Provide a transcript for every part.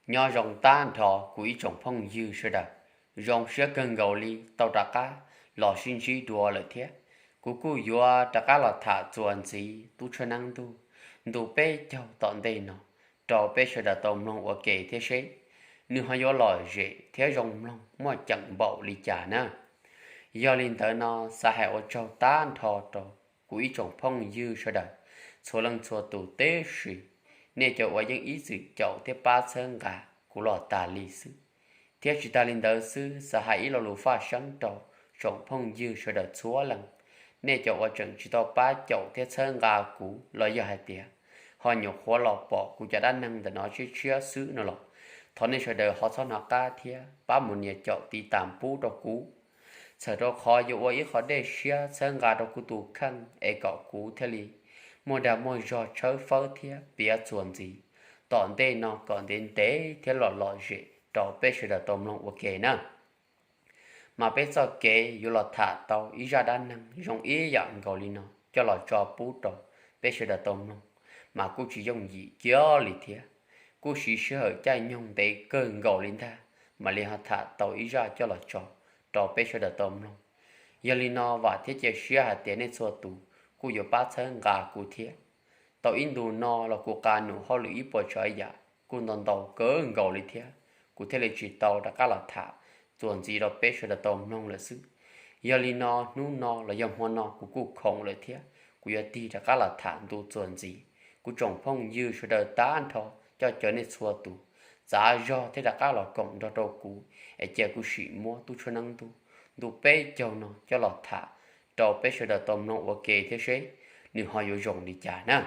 Nyob zoo tag nrho kuv ib tsoom phooj ywg sawv daws, zoo siab kawg nkaus li tau rov qab los sib ntsib dua lawm thiab. Kuv kuj yuav rov qab los tham txuas ntxiv tub tshuab neeb ntuj ntu peb caug tom ntej no rau peb sawv daws tau mloog ua ke thiab seb nws ho yuav lom zem thiab zoo mloog muaj ceem npaum li cas na. Yog li ntawd no xav hais ua tsaug tag nrho rau kuv ib tsoom phooj ywg sawv daws txhua leej txhua tus tib si, nej cov uas yeej ib txwm caum thiab pab txhawb nqa kuv los tas li xwb. Thiab tsis tas li ntawd xwb, xav hais ib lo lus faj seeb rau tsoom phooj ywg sawv daws txhua leej, nej cov uas tseem tsis tau pab caum thiab txhawb nqa kuv los yog hais tias ho nyuam qhuav los pom kuv cov dab neeg ntawm no tshiab tshiab xwb no los, thov nej sawv daws ho txhob hnov qab thiab pab mus nias caum tiv tas pub rau kuv. Txhawm rau qhov yuav ua ib qho dej siab txhawb nqa rau kuv tus kheej es kom kuv thiaj li muaj dag muaj zog tshawb fawb thiab piav txuas ntxiv tom ntej no kom ntev ntev thiab lom lom zem rau peb sawv daws tau mloog ua ke na. Mas peb txoj kev yuav los tham tau ib zaj dab neeg zoo ib yam nkaus li no coj los tso pub rau peb sawv daws tau mloog, mas kuj tsis yooj yim kiag li thiab. Kuj siv sij hawm caij nyoog ntev kawg nkaus li ntag mam li ho tham tau ib zaj coj los tso rau peb sawv daws tau mloog. Yog li no vam thiab cia siab hais tias nej txhua tus kuj yuav pab txhawb nqa kuv thiab. Tau ib ntus no los kuv qas num hauj lwm ib puas tsav yam kuj ntau ntau kawg nkaus li thiab, kuv thiaj li tsis tau rov qab los tham txuas ntxiv rau peb sawv daws tau mloog lawm xwb. Yog li no hnub no los yog hmo no kuv kuj khoom lawm thiab, kuv yuav tig rov qab los tham ntu txuas ntxiv. Kuv tsoom phooj ywg sawv daws tag nrho coj caw nej txhua tus txav zog thiab rov qab los koom nrog rau kuv es cia kuv sim muab tub tshuab neeb ntuj ntu peb caug no coj los tham rau peb sawv daws tau mloog ua ke thiab seb nws ho yuav zoo li cas na.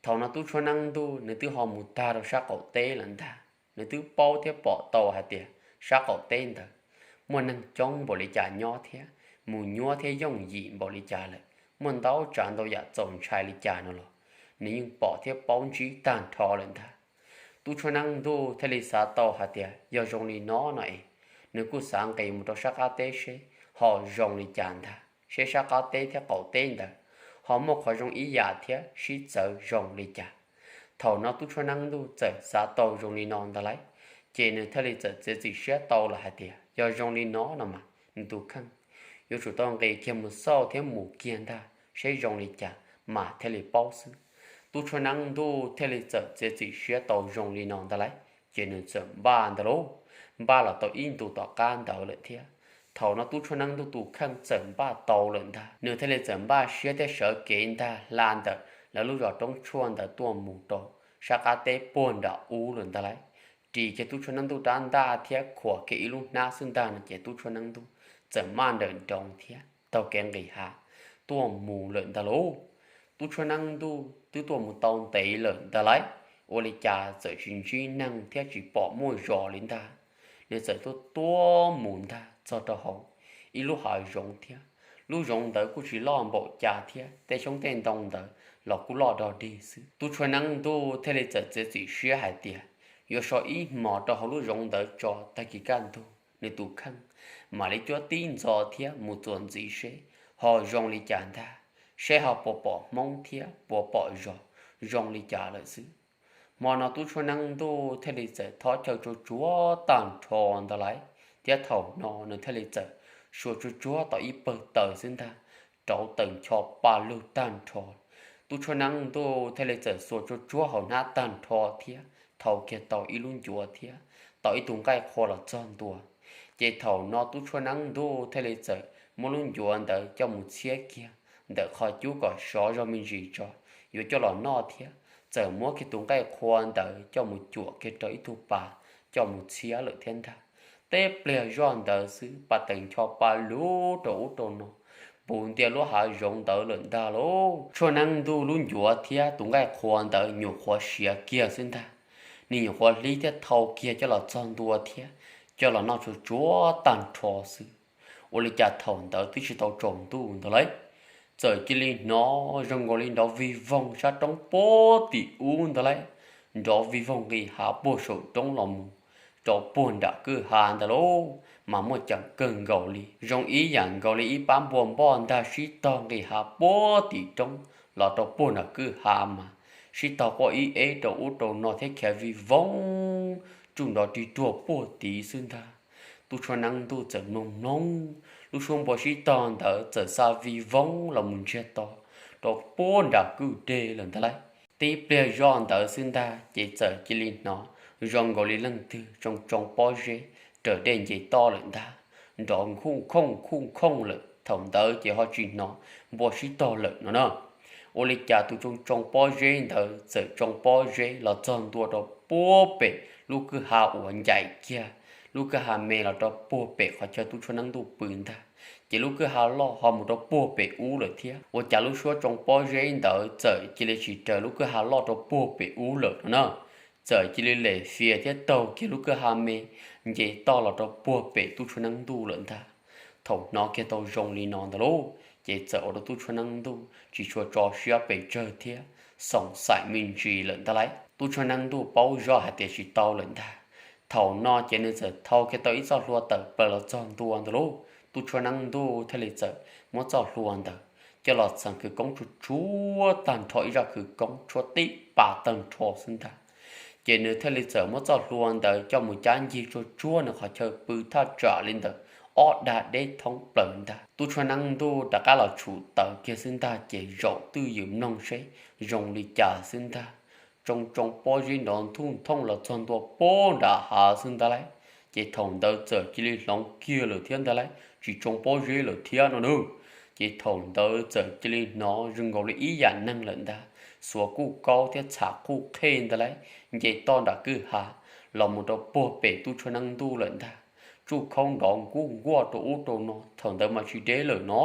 Thaum no tub tshuab neeb ntuj nws twb ho mus tag rau sab qaum teb lawm ntag. Nws twb paub thiab pom tau hais tias sab qaum teb ntawd muaj neeg coob npaum li cas nyob thiab mus nyuab thiab yooj yim npaum li cas lawm, muaj ntau tsav ntau yam txaus ntshai li cas no los nws yeej pom thiab paub ntsib tag nrho lawm ntag. Tub tshuab neeb ntuj thiaj li xav tau hais tias yog zoo li no no es, nws kuj xav nqis mus rau sab qab teb seb ho zoo li cas ntag, seb sab qab teb thiab qaum teb ntawd ho muaj qhov zoo ib yam thiab sib txawv zoo li cas. Thaum no tub tshuab neeb ntuj txawm xav tau zoo li no ntag lauj, ces nws thiaj li txawm txiav txim siab tau lawm hais tias yog zoo li no no mas nws tus kheej yuav tsum tau nqis kiag mus xauj thiab mus kiag ntag seb zoo li cas mas thiaj li paub xwb. Tub tshuab neeb ntuj thiaj li txawm txiav txim siab tau zoo li no ntag lauj, ces nws txawm npaj ntag lauj, npaj los tau ib ntus tom qab ntawd lawm thiab. Thaum no tub tshuab neeb ntuj tus kheej txawm npaj tau lawm ntag, nws thiaj li txawm npaj siab thiab sawv kev ntag hla ntawm lawv lub zos roob tshuaj ntawd tuaj mus rau sab qab teb puag nram ub lawm ntag lauj. Ris kiag tub tshuab neeb ntuj rab ntaj thiab khuam kiag ib lub hnab xwb ntag no ces tub tshuab neeb ntuj txawm maj nrawm nroos thiab taug kev nqis hav tuaj mus lawm ntag lauj. Tub tshuab neeb ntuj twb tuaj mus tau ntev lawm ntag lauj, ua li cas txawm tsis ntsib neeg thiab tsis pom muaj zos li ntag. Nws txawm tuaj tuaj mus ntag txog rau hauv ib lub hav zoov thiab, lub zoov ntawd kuj tsis loj npaum cas thiab tej xyoob tej ntoo ntawd los kuj loj dog dig xwb. Tub tshuab neeb ntuj thiaj li txawm txiav txim siab hais tias yuav so ib hmos rau hauv lub zoov ntawd tso, tag kis kaj ntug nws tus kheej mam li cuab tib ntxov thiab mus txuas ntxiv seb ho zoo li cas ntag, seb ho puas pom hmoob thiab puas pom zos zoo li cas lawm xwb. Hmo no tub tshuab neeb ntuj thiaj li txawm thov chaw tsuag tsuag tag nrho ntag lauj, thiab thaum no nws thiaj li txawm xuas tsuag tsuag tau ib pawg taws xwb ntag, rauv taws ncho pa lug tag nrho. Tub tshuab neeb ntuj thiaj li txawm xuas tsuag tsuag hauv hnab tag nrho thiab thau kiag tau ib lub ncuav thiab tau ib tug nqaij qhua los txog ntua. Ces thaum no tub tshuab neeb ntuj thiaj li txawm muab lub ncuav ntawd coj mus txhiab kiag ntawm qhov cub kom sov zog me ntsis tso, yuav coj los noj thiab. Txawm muab kiag tus nqaij qhua ntawd coj mus cuam kiag rau ib tug pas coj mus txhiab lawm thiab ntag. Teb pliag zoj ntawd xwb pas taws ncho pa lug rau ub rau no puv ntia lub hav zoov ntawd lawm ntag lauj. Tshuab neeb ntuj lub ncuav thiab tus nqaij qhua ntawd nyuam qhuav siav kiag xwb ntag, nws nyuam qhuav hlib thiab thau kiag coj los txog ntua thiab coj los noj tsuag tsuag tag nrho xwb. Ua li cas thaum ntawd twb tsis tau tsaus ntuj ntag lauj, txawm cia li hnov zoo nkaus li nrov vig voog sab roob puag tim ub ntag lauj, nrov vig voog nqis hav puag saum roob los mus rau puag nram kwj ha ntag lauj, mas muaj ceem kawg nkaus li, zoo ib yam nkaus li ib pab npua npoj ntag sib tog nqis hav puag tim roob los rau puag nram kwj ha mas sib tog quaj ib eb rau ub rau no thiab khiav vig voog tsuj nrov rig ruag puag tid xwb ntag. Tub tshua neeb ntuj txawm mloog mloog, lub suab npua sib tog ntawd txawm xa vij voog los mus ntsiag to rau puag nram kwj deg lawm ntag lauj. Tib pliag zoj ntawd xwb ntag ces txawm cia li hnov zoo nkaus li leej twg tsoo tsoo pob zeb raws dej nce toj lawm ntag, nrov nkhuj nkhooj nkhuj nkhooj lawm. Thaum ntawd ces ho tsis hnov npua sib tog lawm no na. Ua li cas tus tsoo tsoo pob zeb ntawd txawm tsoo pob zeb los txog ntua rau puag pem lub kwj ha uas ncaim kiag lub kwj ha me los rau puag pem qhov chaw tub tshua neeb ntuj pw ntag, ces lub kwj ha loj ho mus rau puag pem ub lawm thiab. Ua cas lub suab tsoo pob zeb ntawd txawm cia li tsis raws lub kwj ha loj rau puag pem ub lawm no na, txawm cia li lem fias thiab taug kiag lub kwj ha me nce toj los rau puag pem tub tshua neeb ntuj lawm ntag. Thaum hnov kiag tau zoo li no ntag lauj, ces txawm ua rau tub tshua neeb ntuj tsis tshua tso siab pes tsawg thiab xoom xaim me ntsis lawm ntag lauj. Tub tshua neeb ntuj paub zoj hais tias tsis tau lawm ntag. Thaum no ces nws txawm thau kiag tau ib txoj hlua tawm plaws los txog ntua ntag lauj. Tub tshua neeb ntuj thiaj li txawm muab txoj hlua ntawd coj los txheev khawv koob tsuag tsuag tag nrho ib zaj khawv koob tshuab tib pas tag nrho xwb ntag. Ces nws thiaj li txawm muab txoj hlua ntawd coj mus cab ncig tsuag tsuag nws qhov chaw pw thaj tsam li ntawm ob dag deb thoob plaws ntag. Tub tshua neeb ntuj rov qab los tshum tawm kiag xwb ntag ces zaum twj ywm mloog seb zoo li cas xwb ntag. Tsoo tsoo pob zeb nrov nthuj nthooj los txog ntua puag nram hav xwb ntag lauj. Ces thaum ntawd txawm cia li hloov kiag lawm thiab ntag lauj, tsis tsoo pob zeb lawm thiab no nawb. Ces thaum ntawd txawm cia li hnov zoo nkaus li ib yam neeg lawm ntag, xuas kuj kaub thiab txham kuj qhej ntag lauj, nce toj nram kwj ha los mus rau puag pem tub tshua neeb ntuj lawm ntag. Tsuj khaub nrov nkuj nkuaj rau ub rau no, thaum ntawd mas tsis deb lawm no,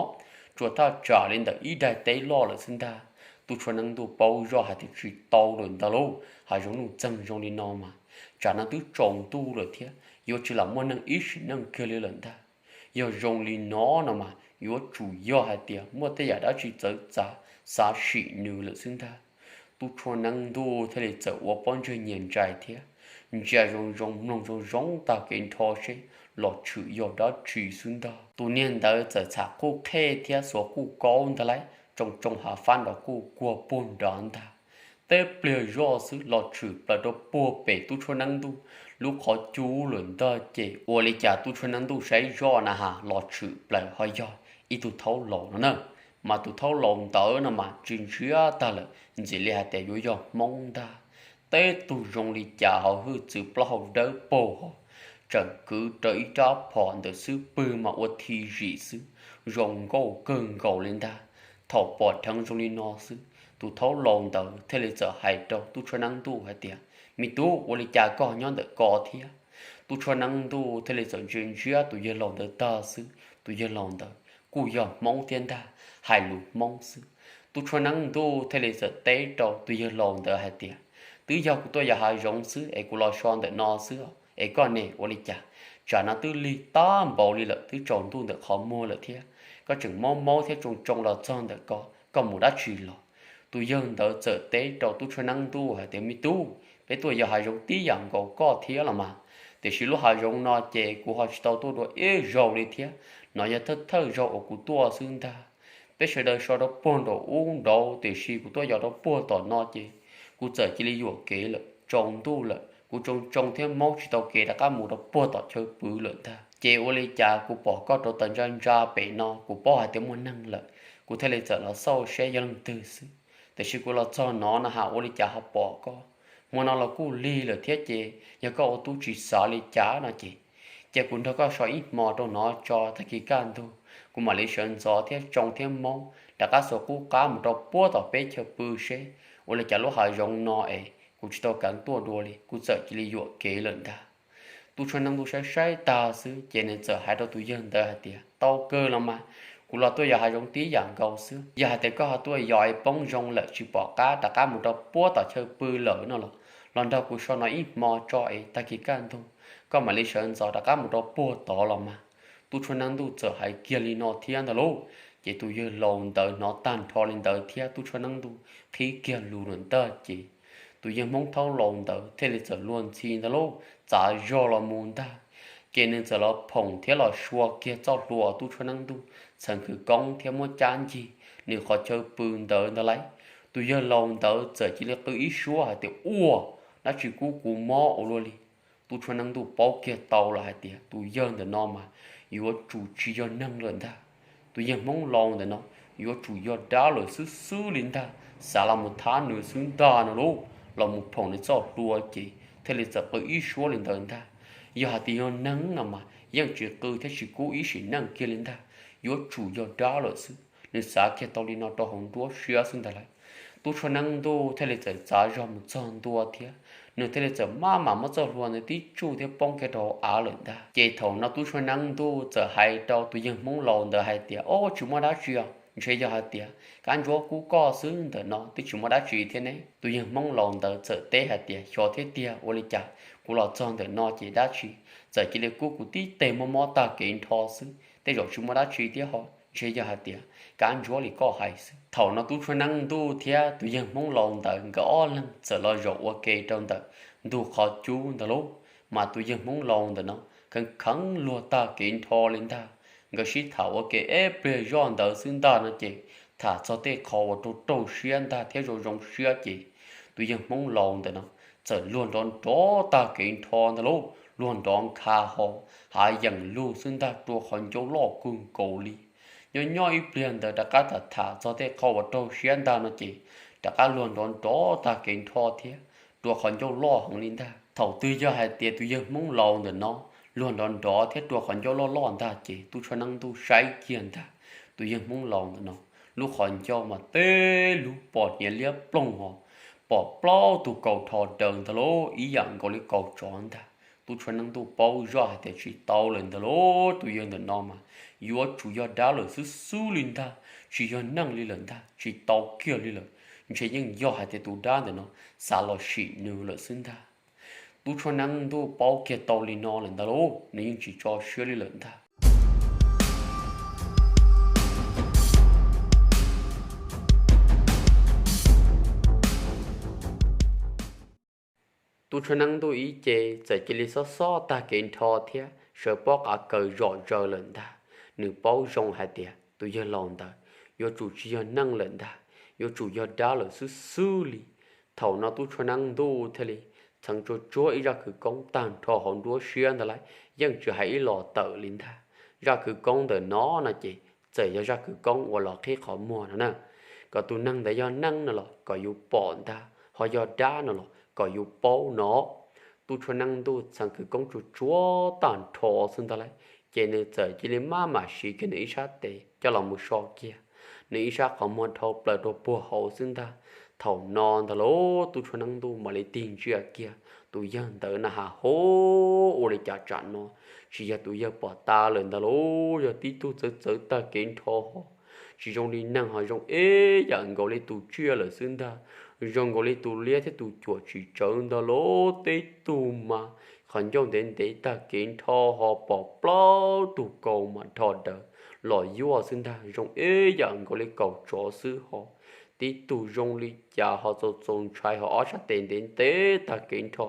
tsuas thaj tsam li ntawm ib daim teb loj lawm xwb ntag. Tub tshua neeb ntuj paub zoj hais tias tsis tau lawm ntag lauj, hav zoov nuj txeeg zoo li no mas tsam no twb tsaus ntuj lawm thiab yuav tsis lam muaj neeg ib sim neej kiag li lawm ntag. Yog zoo li no no mas yuav tsum yog hais tias muaj tej yam dab tsi txawv txav xav sim nws lawm xwb ntag. Tub tshua neeb ntuj thiaj li txawm ua pob ntseg nyias ntsais thiab ntsia zoo zoo mloog zoo zoo tag kev nrho seb los tshwm yog dab tsi xwb ntag. Tus niag ntawd txawm txham kuj qhej thiab xuas kuj kaub ntag lauj, tsoo tsoo hav fab nrov kuj kuag puag nrad ntag. Tib pliag zoj xwb los tshwm plaws rau puag pem tub tshua neeb ntuj lub qhov cub lawm ntag. Ces ua li cas tub tshua neeb ntuj saib zoj na has los tshwm plaws ho yog ib tug thaub laus no na. Mas tus thaub laus ntawd no mas ntsia ntsia tag lawm ntxim li hais tias yuav yog Hmoob ntag. Tib tug zoo li cas ho hwj txwv plaub hau dawb paug ho tseem kwv rau ib rab phom ntawm xub pwg mas ua thi zim xwb, zoo nkauj kawg nkaus li ntag. Thaum pom dheev zoo li no xwb, tus thaub laus ntawd thiaj li txawm hais rau tub tshua neeb ntuj hais tias, me tub, ua li cas koj nyob ntawm ko thiab? Tub tshua neeb ntuj thiaj li txawm ntsia ntsia tus yawg laus ntawd tag xwb, tus yawg laus ntawd kuj yog Hmoob thiab ntag, hais lus Hmoob xwb. Tub tshua neeb ntuj thiaj li txawm teb rau tus yawg laus ntawd hais tias, twb yog kuv tuaj yos hav zoov xwb es kuv los so ntawm no xwb, es koj ne ua li cas? Tsam no twb lig tag npaum li lawm, twb tsaus ntuj ntawm qhov muag lawm thiab, koj tseem maub maub thiab tsoo tsoo los txog ntawm ko, koj mus dab tsi los? Tus yawg ntawd txawm teb rau tub tshua neeb ntuj hais tias, me tub, peb tuaj yos hav zoov tib yam nkaus koj thiab los mas, tiam sis lub hav zoov no ces kuv ho tsis tau tuaj dua ib zaug li thiab, no yog thawj thawj zaug uas kuv tuaj xwb ntag. Peb sawv daws so rau puag nraum ub nraud, tiam sis kuv tuaj yos rau puag tom no ces kuv txawm cia li yuam kev lawm, tsaus ntuj lawm, kuv tsoo tsoo thiab maub tsis tau kev rov qab mus rau puag tom chaw pw lawm ntag. Ces ua li cas kuv pom koj rauv taws ntsa ntsa pem no, kuv paub hais tias muaj neeg lawm, kuv thiaj li txawm los xauj seb yog leej twg xwb. Tiam sis kuv los txog no no has ua li cas ho pom koj, hmo no los kuj lig lawm thiab ces yog koj ua tub tsis xav li cas no ces, cia kuv nrog koj so ib hmo rau no tso, tag kis kaj ntug kuv mam li sawv ntxov thiab tsoo thiab maub rov qab xuas qub qab mus rau puag tom peb chaw pw seb ua li cas lub hav zoov no es kuv tsis tau keev tuaj dua li, kuv txawm cia li yuam kev lawm ntag. Tub tshua neeb ntuj saib saib tag xwb ces nws txawm hais rau tus yawg ntawd hais tias, tau kawg los mas, kuv los tuaj yos hav zoov tib yam nkaus xwb. Yog hais tias koj ho tuaj yos es poob zoo lawm tsis pom qab rov qab mus rau puag tom chaw pw lawm no los, los nrog kuv so no ib hmo tso es tag kis kaj ntug koj mam li sawv ntxov rov qab mus rau puag tod los mas. Tub tshua neeb ntuj txawm hais kiag li no thiab ntag lauj. Ces tus yawg laus ntawd hnov tag nrho li ntawd thiab tub tshua neeb ntuj qhib kiag lus lawm ntag ces tus yawg Hmoob thaub laus ntawd thiaj li txawm luag ntxhi ntag lauj, txav zog los mus ntag. Ces nws txawm los phoom thiab los sua kiag txoj hlua tub tshua neeb ntuj txheev khawv koob thiab muab cab ncig nws qhov chaw pw ntawd ntag lauj. Tus yawg laus ntawd txawm cia li qw ib suab hais tias, ua, dab tsi kub kuv mob ua luaj li? Tub Tshua Neeb Ntuj paub kiag tau lawm hais tias tus yawg ntawm no mas yuav tsum tsis yog neeg lawm ntag. Tus yawg Hmoob laus ntawm no yuav tsum yog dab lawm xwb xwb li ntag. Xav los mus thab nws xwb ntag no lauj, los mus phoom nws txoj hlua ces thiaj li txawm qw ib suab li ntawd ntag. Yog hais tias yog neeg no mas yeej tsis qw thiab tsis kub ib sim neej kiag li ntag, yuav tsum yog dab lawm xwb. Nws xav kiag tau li no rau hauv nruab siab xwb ntag lauj. Tub Tshua Neeb Ntuj thiaj li txawm txav zog mus txog ntua thiab nws thiaj li txawm maj mam muab txoj hlua ntawd tib tsuj thiab poob kiag rau hauv av lawm ntag. Ces thaum no Tub Tshua Neeb Ntuj txawm hais rau tus yawg Hmoob laus ntawd hais tias, Ob, tsis muaj dab tsi os, ntshe yog hais tias kab ntsuab kub koj xwb ntawm no twb tsis muaj dab tsi thiab ne. Tus yawg Hmoob laus ntawd txawm teb hais tias, Xyov thiab tiag, ua li cas kuv los txog ntawm no ces dab tsi txawm cia li kub kuv tib teg mob mob tag kev nrho xwb, tej zaum tsis muaj dab tsi thiab ho, ntshe yog hais tias kab ntsuab li koj hais xwb. Thaum no Tub Tshua Neeb Ntuj thiab tus yawg Hmoob laus ntawd nkawd ob leeg txawm los zaum ua ke rau ntawm ntug qhov cub ntawd lauj. Mas tus yawg Hmoob laus ntawm no kheev kheev luag tag kev nrho li ntag. Nkawd sib tham ua ke ib pliag zoj ntawd xwb ntag no ces tham txog tej qho uas raug raug siab ntag thiab zoo zoo siab ces tus yawg Hmoob laus ntawm no txawm luag nrov nrov tag kev nrho ntag lauj, luag nrov nkha ho hav yeem lug xwb ntag, rua qhov ncauj loj kawg nkaus li. Nyob nyob ib pliag ntawd rov qab tham tham txog tej qho uas raug siab ntag no ces rov qab luag nrov nrov tag kev nrho thiab rua qhov ncauj loj heev li ntag. Thaum twg yog hais tias tus yawg Hmoob laus ntawm no luag nrov nrov thiab rua qhov ncauj loj loj ntag ces Tub Tshua Neeb Ntuj saib kiag ntag, tus yawg Hmoob laus ntawm no lub qhov ncauj mas teb lub pom hniav liab ploog ho pom plaub tug kaus rho daws ntag lauj, ib yam nkaus li kaus tsov ntag. Tub Tshua Neeb Ntuj paub zoj hais tias tsis tau lawm ntag lauj, tus yawg ntawm no mas yuav tsum yog dab lawm xwb xwb li ntag, tsis yog neeg li lawm ntag, tsis tau kiag li lawm. Ntshe yeej yog hais tias tus dab ntawm no xav los sim nws lawm xwb ntag. Tub Tshua Neeb Ntuj paub kiag tau li no lawm ntag lauj, nws yeej tsis tso siab li lawm ntag. Tub Tshua Neeb Ntuj ib ce txawm cia li xob xob tag kev nrho thiab sawv pob qav kaws zom zaws lawm ntag. Nws paub zoo hais tias tus yawg laus ntawd yuav tsum tsis yog neeg lawm ntag, yuav tsum yog dab lawm xwb xwb li. Thaum no Tub Tshua Neeb Ntuj thiaj li txheev tsuag tsuag ib zaj khawv koob tag nrho hauv nruab siab ntag lauj, yeej tsis hais ib los tawm li ntag. Zaj khawv koob ntawm no no ces txawm yog zaj khawv koob uas los qhib qhov muag no na, kom tus neeg ntawd yog neeg no los kom yus pom ntag, ho yog dab no los kom yus paub no. Tub Tshua Neeb Ntuj txheev khawv koob tsuag tsuag tag nrho xwb ntag lauj, ces nws txawm cia li maj mam siv kiag nws ib sab tes coj los mus so kiag, nws ib sab qhov muag dhau plaws rau puag hauv xwb ntag. Thaum no ntag lauj, Tub Tshua Neeb Ntuj mam li tig ntsia kiag tus yawg ntawd na has hauv, ua li cas tsam no tsis yog tus yawg pom tas lawm ntag lauj, yog tib tug txawv txawv tag kev nrho ho, tsis zoo li neeg ho zoo ib yam nkaus li tus tsiaj lawm xwb ntag, zoo nkaus li tus liab thiab tus cuam tsis tsawv ntag lauj. Tib tug mas qhov ncauj ntev ntev tag kev nrho ho pom plaub tug kaus mas rho daws los yuaj xwb ntag, zoo ib yam nkaus li kaus tsov xwb ho. Tib tug zoo li cas ho txaus txaus ntshai ho ob sab tes ntev ntev tag kev nrho,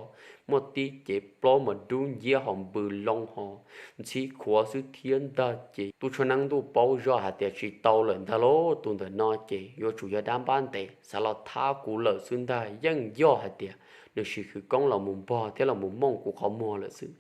muaj tib cev plaub mas dub nciab ho npws loo ho ntxhib khuav xwb thiab ntag. Ces Tub Tshua Neeb Ntuj paub zoj hais tias tsis tau lawm ntag lauj, tus ntawm no ces yuav tsum yog dab npab ntev xav los thab kuv lawm xwb ntag, yeej yog hais tias nws siv khawv koob los mus npog thiab los mus mooj kuv qhov muag lawm xwb,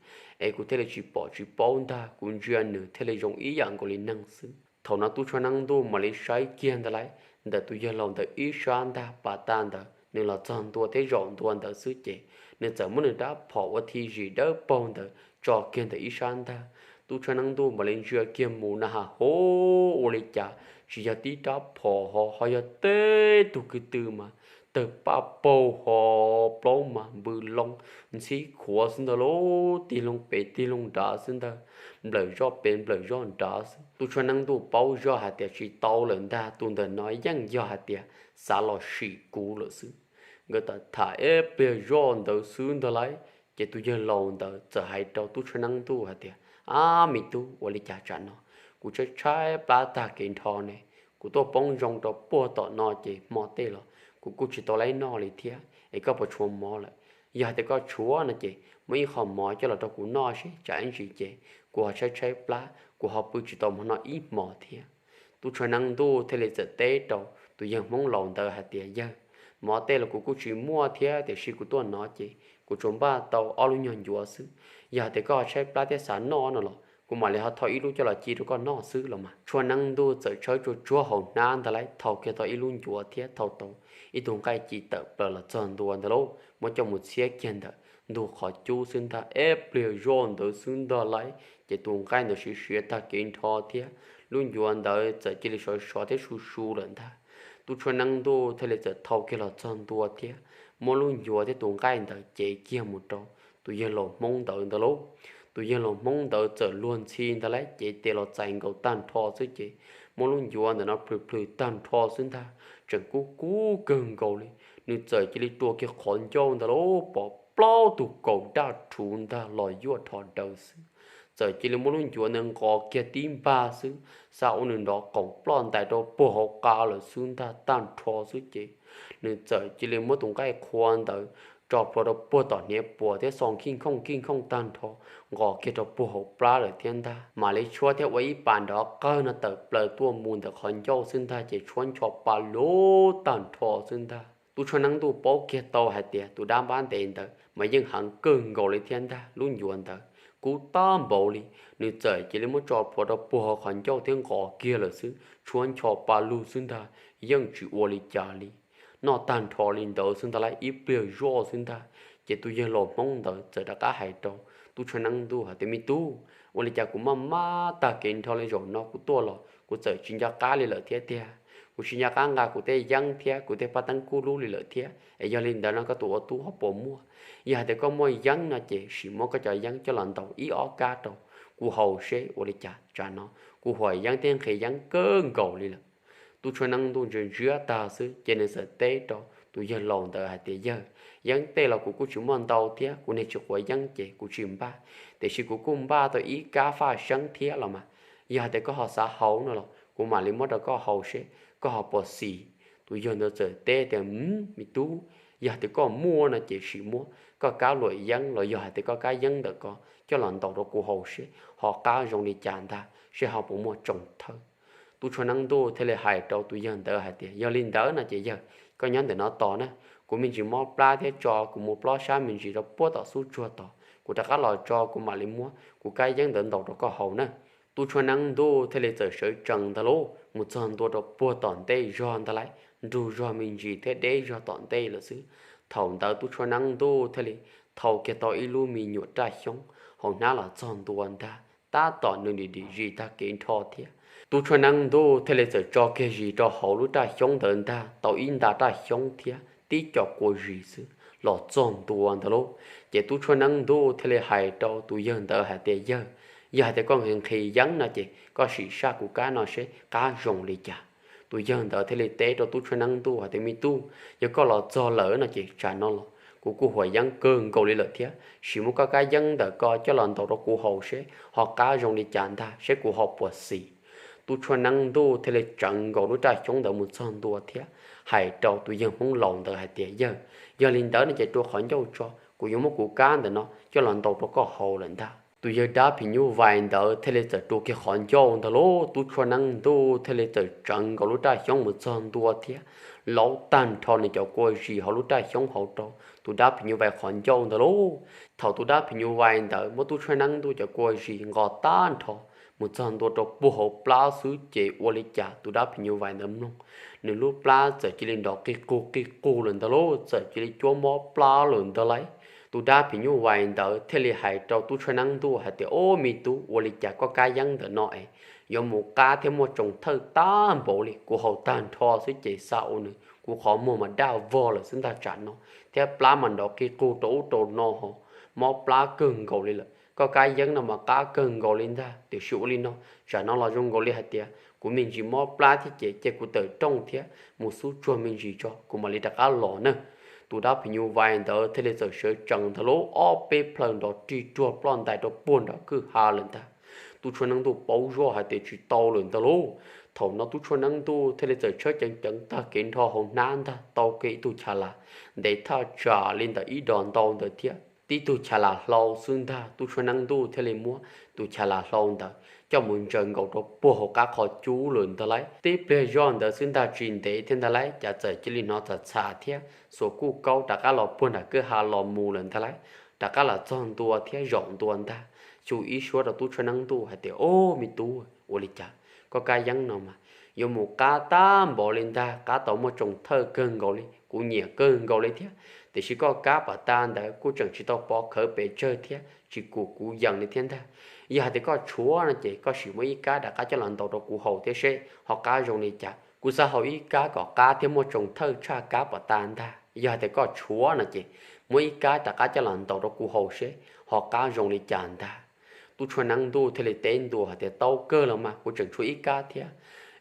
es kuv thiaj li tsis pom tsis paub ntag, kuv ntsia nws thiaj li zoo ib yam nkaus li neeg xwb. Thaum no Tub Tshua Neeb Ntuj mam li saib kiag ntag lauj, ntawm tus yawg laus ntawd ib sab ntag pas tag ntawd, nws los txog ntua thiab zaum ntua ntawd xwb ces nws txawm muab nws rab phom ua thi zis dawb paug ntawd tso kiag ntawm ib sab ntag. Tub Tshua Neeb Ntuj mam li ntsia kiag mus na has hauv, ua li cas tsis yog tib rab phom ho, ho yog tib tug kwv tw mas tawg paj paug ho plaub mas npws loo ntxhib khuav xwb ntag lauj, tig loo pem tig loo nrad xwb ntag, nplawm zoj pem nplawm zoj nrad xwb. Tub Tshua Neeb Ntuj paub zoj hais tias tsis tau lawm ntag, tus ntawm no yeej yog hais tias xav los sim kuv lawm xwb. Nkawd tham tham ib pliag zoj ntawd xwb ntag lauj, ces tus yawg laus ntawd txawm hais rau Tub Tshua Neeb Ntuj hais tias, Ab me tub, ua li cas tsam no kuv tshaib tshaib plab tag kev nrho ne, kuv tuaj poob zoo rau puag tom no ces hmo tej los kuv kuj tsis tau laib noj li thiab, es koj puas tshuav mov lawm? Yog hais tias koj tshuav no ces muab ib qho mov coj los rau kuv noj seb, tsam ib ntsis ces kuv ho tshaib tshaib plab, kuv ho pw tsis tau mov no ib hmos thiab. Tub Tshua Neeb Ntuj thiaj li txawm teb rau tus yawg Hmoob laus ntawd hais tias, Yawg, Mov tej los kuv kuj tsis muaj thiab, tiam sis kuv tuaj no ces kuv tsuas npaj tau ob lub nyuag ncuav xwb. Yog hais tias koj ho tshaib plab thiab xav noj no los kuv mam li ho thau ib lub coj los ci rau koj noj xwb los mas. Tshuaj neeb ntuj txawm tshawb tsuag tsuag hauv hnab ntag lauj, thau kiag tau ib lub ncuav thiab thau tau ib tug nqaij ci tawm plaws los txog ntua ntag lauj, muab coj mus txhiab kiag ntawm ntug qhov cub xwb ntag. Ib pliag zoj ntawd xwb ntag lauj, ces tus nqaij ntawd siav siav tag kev nrho thiab lub ncuav ntawd txawm cia li sov sov thiab su su lawm ntag. Tub tshuaj neeb ntuj thiaj li txawm thau kiag los txog ntua thiab muab lub ncuav thiab tus nqaij ntawd cev kiag mus rau tus yawg laus hmoob ntawd ntag lauj. Tus yawg laus hmoob ntawd txawm luag ntxhi ntag lauj, cev tes los txais nkaus tag nrho xwb ces muab lub ncuav ntawm no plhws plhws tag nrho xwb ntag, tseem kub kub kawg nkaus li. Nws txawm cia li rua kiag qhov ncauj ntag lauj, pom plaub tug kaus daj rhuv ntag los yuaj rho daws xwb. Txawm cia li muab lub ncuav ntawd nqos kiag tib npag xwb, xa ua nws nrov qoom ploj ntais rau puag hauv qab lawm xwb ntag tag nrho xwb ces nws txawm cia li muab tus nqaij qhua ntawd tso plhuav rau puag tom hniav puas thiab xo khij khooj khij khooj tag nrho, nqos kiag rau puag hauv plab lawm thiab ntag. Mam li tshuab thiab ua ib pas nrov qawg no tawm plaws tuaj mus ntawm qhov ncauj xwb ntag ces tshuab ncho pa lug tag nrho xwb ntag. Tub tshuaj neeb ntuj paub kiag tau hais tias tus dab npab ntev ntawd mas yeej heev kawg nkaus li thiab ntag, lub ncuav ntawd kub tab npaum li. Nws txawm cia li muab tso plhuav rau puag hauv qhov ncauj thiab nqos kiag lawm xwb, tshuab ncho pa lug xwb ntag, yeej tsis ua li cas li. Noj tag nrho li ntawd xwb ntag lauj, ib pliag zoj xwb ntag, ces tus yawg laus hmoob ntawd txawm rov qab hais rau tub tshuaj neeb ntuj hais tias, me tub, ua li cas kuv maj maj tag kev nrho li zaum no kuv tuaj los kuv txawm tsis nco qab li lawm thiab tiag. Kuv tsis nco qab nqa kuv tej yeeb thiab kuv tej phaj teeb kub lub li lawm thiab, es yog li ntawd no koj tus ua tub ho puas muaj? Yog hais tias koj muaj yeeb no ces sim muab koj cov yeeb coj los ntaus ib ob kab rau kuv haus seb ua li cas, tsam no kuv huam yeeb thiab nqhis yeeb kawg nkaus li lawm. Tub tshuaj neeb ntuj ntsia ntsia tag xwb ces nws txawm teb rau tus yawg laus ntawd hais tias, yawg, yeeb tej los kuv kuj tsis muaj ntau thiab kuv niag tsis quav yeeb ces kuv tsis npaj, tiam sis kuv kuj npaj tau ib kab faj seeb thiab los mas. Yog hais tias koj ho xav haus no los kuv mam li muab rau koj haus seb koj ho puas xis. Tus yawg ntawd txawm teb tias, me tub, yog hais tias koj muaj no ces sim muab koj kab luam yeeb los yog hais tias koj kab yeeb ntawm ko coj los ntaus rau kuv haus seb ho qab zoo li cas ntag, seb ho puas muaj tsoos thawj. Tub tshuaj neeb ntuj thiaj li hais rau tus yawg ntawd hais tias, yog li ntawd no ces yawg, koj nyob ntawm no tos na, kuv me ntsis mob plab thiab tso kuv mus plob sab me ntsis rau puag tom xub tsuag tos, kuv rov qab los tso kuv mam li muab kuv kab yeeb ntawd ntaus rau koj haus na. Tub tshuaj neeb ntuj thiaj li txawm sawv tsees ntag lauj, mus txog ntua rau puag tom ntej zog ntag lauj, nrug zog me ntsis thiab deb zog tom ntej lawm xwb. Thaum ntawd tub tshuaj neeb ntuj thiaj li thau kiag tau ib lub me nyuam raj xyoob hauv hnab los txog ntua ntag, tab tom nws dim dim zis tag kev nrho thiab. Tub tshuaj neeb ntuj thiaj li txawm tso kiag zis rau hauv lub raj xyoob ntawd ntag, tau ib nta raj xyoob thiab tib co kua zis xwb los txog ntua ntag lauj. Ces tub tshuaj neeb ntuj thiaj li hais rau tus yawg ntawd hais tias, yawg, yog hais tias koj nqhis nqhis yeeb no ces koj sim saj kuv kab no seb qab zoo li cas. Tus yawg ntawd thiaj li teb rau tub tshuaj neeb ntuj hais tias, me tub, yog koj los txog lawm no ces tsam no los kuv kuj huam yeeb kawg nkaus li lawm thiab, sim muab koj kab yeeb ntawm ko coj los ntaus rau kuv haus seb ho qab zoo li cas ntag, seb kuv ho puas xis. Tub tshuaj neeb ntuj thiaj li tseev nkaus lub raj xyoob ntawd mus txog ntua thiab hais rau tus yawg hmoob laus ntawd hais tias, yawg, yog li ntawd no ces rua qhov ncauj tso, kuv yuav muab kuv kab ntawm no coj los ntaus rau koj haus lawm ntag. Tus yawg dab phim nyuj vais ntawd thiaj li txawm rua kiag qhov ncauj ntag lauj, tub tshuaj neeb ntuj thiaj li txawm tseev nkaus lub raj xyoob mus txog ntua thiab laub tag nrho nws cov kua zis hauv lub raj xyoob hauv rau tus dab phim nyuj vais qhov ncauj ntag lauj. Thaum tus dab phim nyuj vais ntawd muab tub tshuaj neeb ntuj cov kua zis nqos tag nrho mus txog ntua rau puag hauv plab xwb ces ua li cas tus dab phim nyuj vais ntawd mloog, nws lub plab txawm cia li nrov qig qug qig qug lawm ntag lauj, txawm cia li cuab mob plab lawm ntag lauj. Tus dab phim nyuj vais ntawd thiaj li hais rau tub tshuaj neeb ntuj hais tias, ob, me tub, ua li cas koj kab yeeb ntawm no es yuav mus qab thiab muaj tsoos thawj tag npaum li, kuv haus tag nrho xwb ces xa ua nws kuv qhov muag mas daj vog lawm xwb ntag tsam no, thiab plab mas nrov qig qug rau ub rau no ho, mob plab kawg nkaus li lawm. Koj kab yeeb no mas qab kawg nkaus li ntag, tiam sis ua li no, tsam no los zoo nkaus li hais tias kuv me ntsis mob plab thiab ces cia kuv tawm rooj thiab mus xub tsuag me ntsis tso kuv mam li rov qab los na. Tus dab phim nyuj vais ntawd thiaj li txawm sawv tsees ntag lauj, ob peb plhaw nrov rig ruag ploj ntais rau puag nram kwj ha lawm ntag. Tub tshuaj neeb ntuj paub zoj hais tias tsis tau lawm ntag lauj. Thaum no tub tshuaj neeb ntuj thiaj li txawm tshawb ceev ceev tag kev nrho hauv hnab ntag, tau kiag ib tug chav las ntev thaj tsam li ntawm ib dos ntau ntawd thiab ib tug chav las hlau xwb ntag. Tub Tshuaj Neeb Ntuj thiaj li muab tus chav las hlau ntawd coj mus ntsaws nkaus rau puag hauv qab qhov cub lawm ntag lauj. Tib pliag zoj ntawd xwb ntag, tsis ntev thiab ntag lauj, cas txawm cia li hnov txham txham thiab xuas kuj kaub rov qab los puag nram kwj ha los mus lawm ntag lauj. Rov qab los txog ntua thiab zaum ntua ntag, xyu ib suab rau Tub Tshuaj Neeb Ntuj hais tias, Ob, me tub, ua li cas koj kab yeeb no mas yuav mus qab tag npaum li ntag, qab tau muaj tsoos thawj kawg nkaus li, kuv nyiam kawg nkaus li thiab. Tiam sis koj kab pom tas ntawd kuj tseem tsis tau pov khawv pes tsawg thiab, tsis kum kuv yees li thiab ntag. Yog hais tias koj tshuav no ces koj sim muab ib kab rov qab coj los ntaus rau kuv haus thiab seb ho qab zoo li cas. Kuv xav haus ib kab kom qab thiab muaj tsoos thawj tshaj kab pom tas ntag. Yog hais tias koj tshuav no ces muab ib kab rov qab coj los ntaus rau kuv haus seb ho qab zoo li cas ntag. Tub Tshuaj Neeb Ntuj thiaj li teb ntua hais tias, Tau kawg los mas, kuv tseem tshuav ib kab thiab.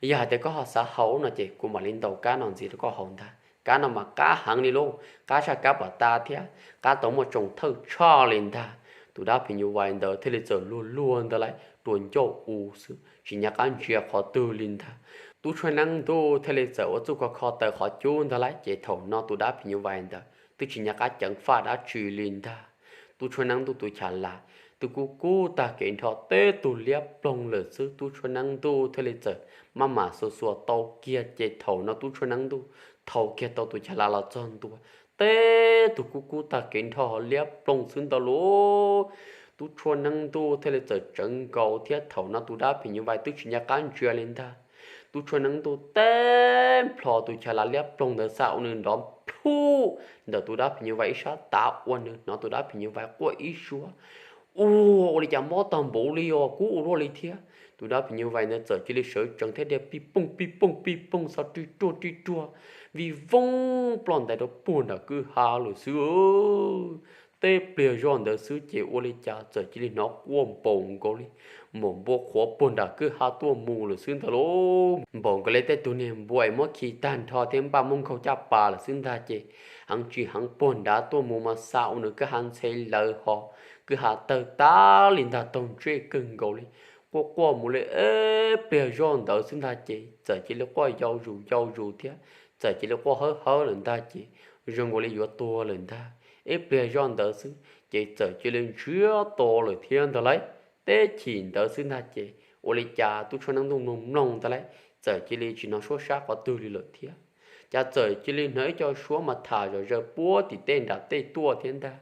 Yog hais tias koj ho xav haus no ces kuv mam li ntaus kab no ntxiv rau koj haus ntag. Kab no mas qab heev li lauj, qab tshaj kab pom tas thiab qab tau muaj tsoos thawj tshaj li ntag. Tus dab phim nyuj vais ntawd thiaj li txawm luag luag ntawd lauj, rua ncauj u xwb, tsis nco qab ntsia qhov twg li ntag. Tub Tshuaj Neeb Ntuj thiaj li txawm ua txuj kho kho taws qhov cub ntag lauj, ces thaum no tus dab phim nyuj vais ntawd twb tsis nco qab ceev faj dab tsi li ntag. Tub Tshuaj Neeb Ntuj tus chav las twb kub kub tag kev nrho, teb tug liab ploog lawm xwb. Tub Tshuaj Neeb Ntuj thiaj li txawm maj mam xuas xuas tau kiag, ces thaum no Tub Tshuaj Neeb Ntuj thau kiag tau tus chav las los txog ntua, teb tug kub kub tag kev nrho liab ploog xwb ntag lauj. Tub Tshuaj Neeb Ntuj thiaj li txawm tsawv nkaus thiab, thaum no tus dab phim nyuj vais twb tsis nco qab ntsia li ntag. Tub Tshuaj Neeb Ntuj teb nplho tus chav las liab ploog ntawd xa ua nws nrov plhuj ntawm tus dab phim nyuj vais ib sab tav ua nws hnov tus dab phim nyuj vais quaj ib suab, Ua, ua li cas mob tag npaum li os, kub ua luaj li thiab. Tus dab phim nyuj vais ntawd txawm cia li sawv tsees thiab dhia pij pooj pij pooj pij pooj xo ri ruaj ri ruaj vij voog ploj ntais rau puag nram kwj ha lawm xwb. Teb pliag zoj ntawd xwb ces ua li cas txawm cia li hnov quaj npaum nkaus li npaum npua qhuav puag nram kwj ha tuaj mus lawm xwb ntag lauj. Npaum nkaus li tej tug niag npua es muab khi tag nrho thiab npaj muab nkaug caj pas lawm xwb ntag ces heev tsis heev puag nrad tuaj mus mas xa ua nws kwj ha ntxhe lawv ho kwj ha tawg tag li ntag, taug ntsej kawg nkaus li. Quaj quaj mus li ib pliag zoj ntawd xwb ntag ces txawm cia li quaj yau zus yau zus thiab txawm cia li quaj hawb hawb lawm ntag ces zoo nkaus li yuav tuag lawm ntag. Ib pliag zoj ntawd xwb ces txawm cia li ntsiag to lawm thiab ntag lauj. Teb chim ntawd xwb ntag ces ua li cas Tub Tshuaj Neeb Ntuj mloog mloog ntag lauj, txawm cia li tsis hnov suab sab qhov twg li lawm thiab. Cas txawm cia li hnov ib co suab mas tham zom zaws puag tim tej nram tej tuaj thiab ntag.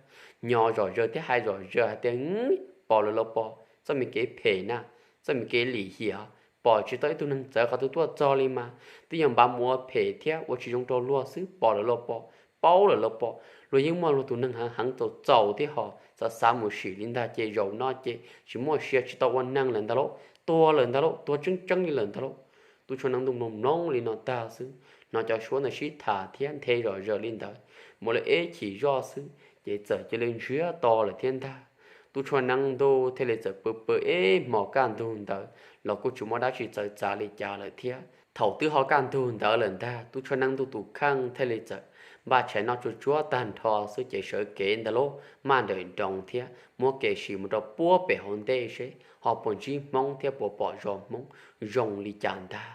Nyo zom zaws thiab hais zom zaws hais tias, Pom lawm los pom, txoj me kev phem na, txoj me kev lim hiam, pom tsis tau ib tug neeg txawv qhov twg tuaj txog li mas twb yog npav mus ua phem thiab ua tsis zoo rau luag xwb. Pom lawm los pom, paub lawm los pom, luag yeej muaj luag tus neeg heev heev txaus txaus thiab ho xav xav mus sim li ntag ces zaum no ces tsis muaj sia tsis tau ua neeg lawm ntag lauj, tuag lawm ntag lauj, tuag tseeb tseeb li lawm ntag lauj. Tub Tshuaj Neeb Ntuj mloog mloog li no tag xwb, hnov cov suab ntawd sib tham thiab nthe zom zaws li ntawd mus li ib chim zoj xwb ces txawm cia li ntsiag to lawm thiab ntag. Tub Tshuaj Neeb Ntuj thiaj li txawm pw pw ib hmos kaj ntug ntawd los kuj tsis muaj dab tsi txawv txav li cas lawm thiab. Thaum twb ho kaj ntug ntawd lawm ntag, Tub Tshuaj Neeb Ntuj tus kheej thiaj li txawm npaj tshais noj tsuag tsuag tag nrho xwb ces sawv kev ntag lauj, maj nrawm nroos thiab muab kev sim mus rau puag pem hauv ntej seb ho puas ntsib Hmoob thiab puas pom zos Hmoob zoo li cas ntag.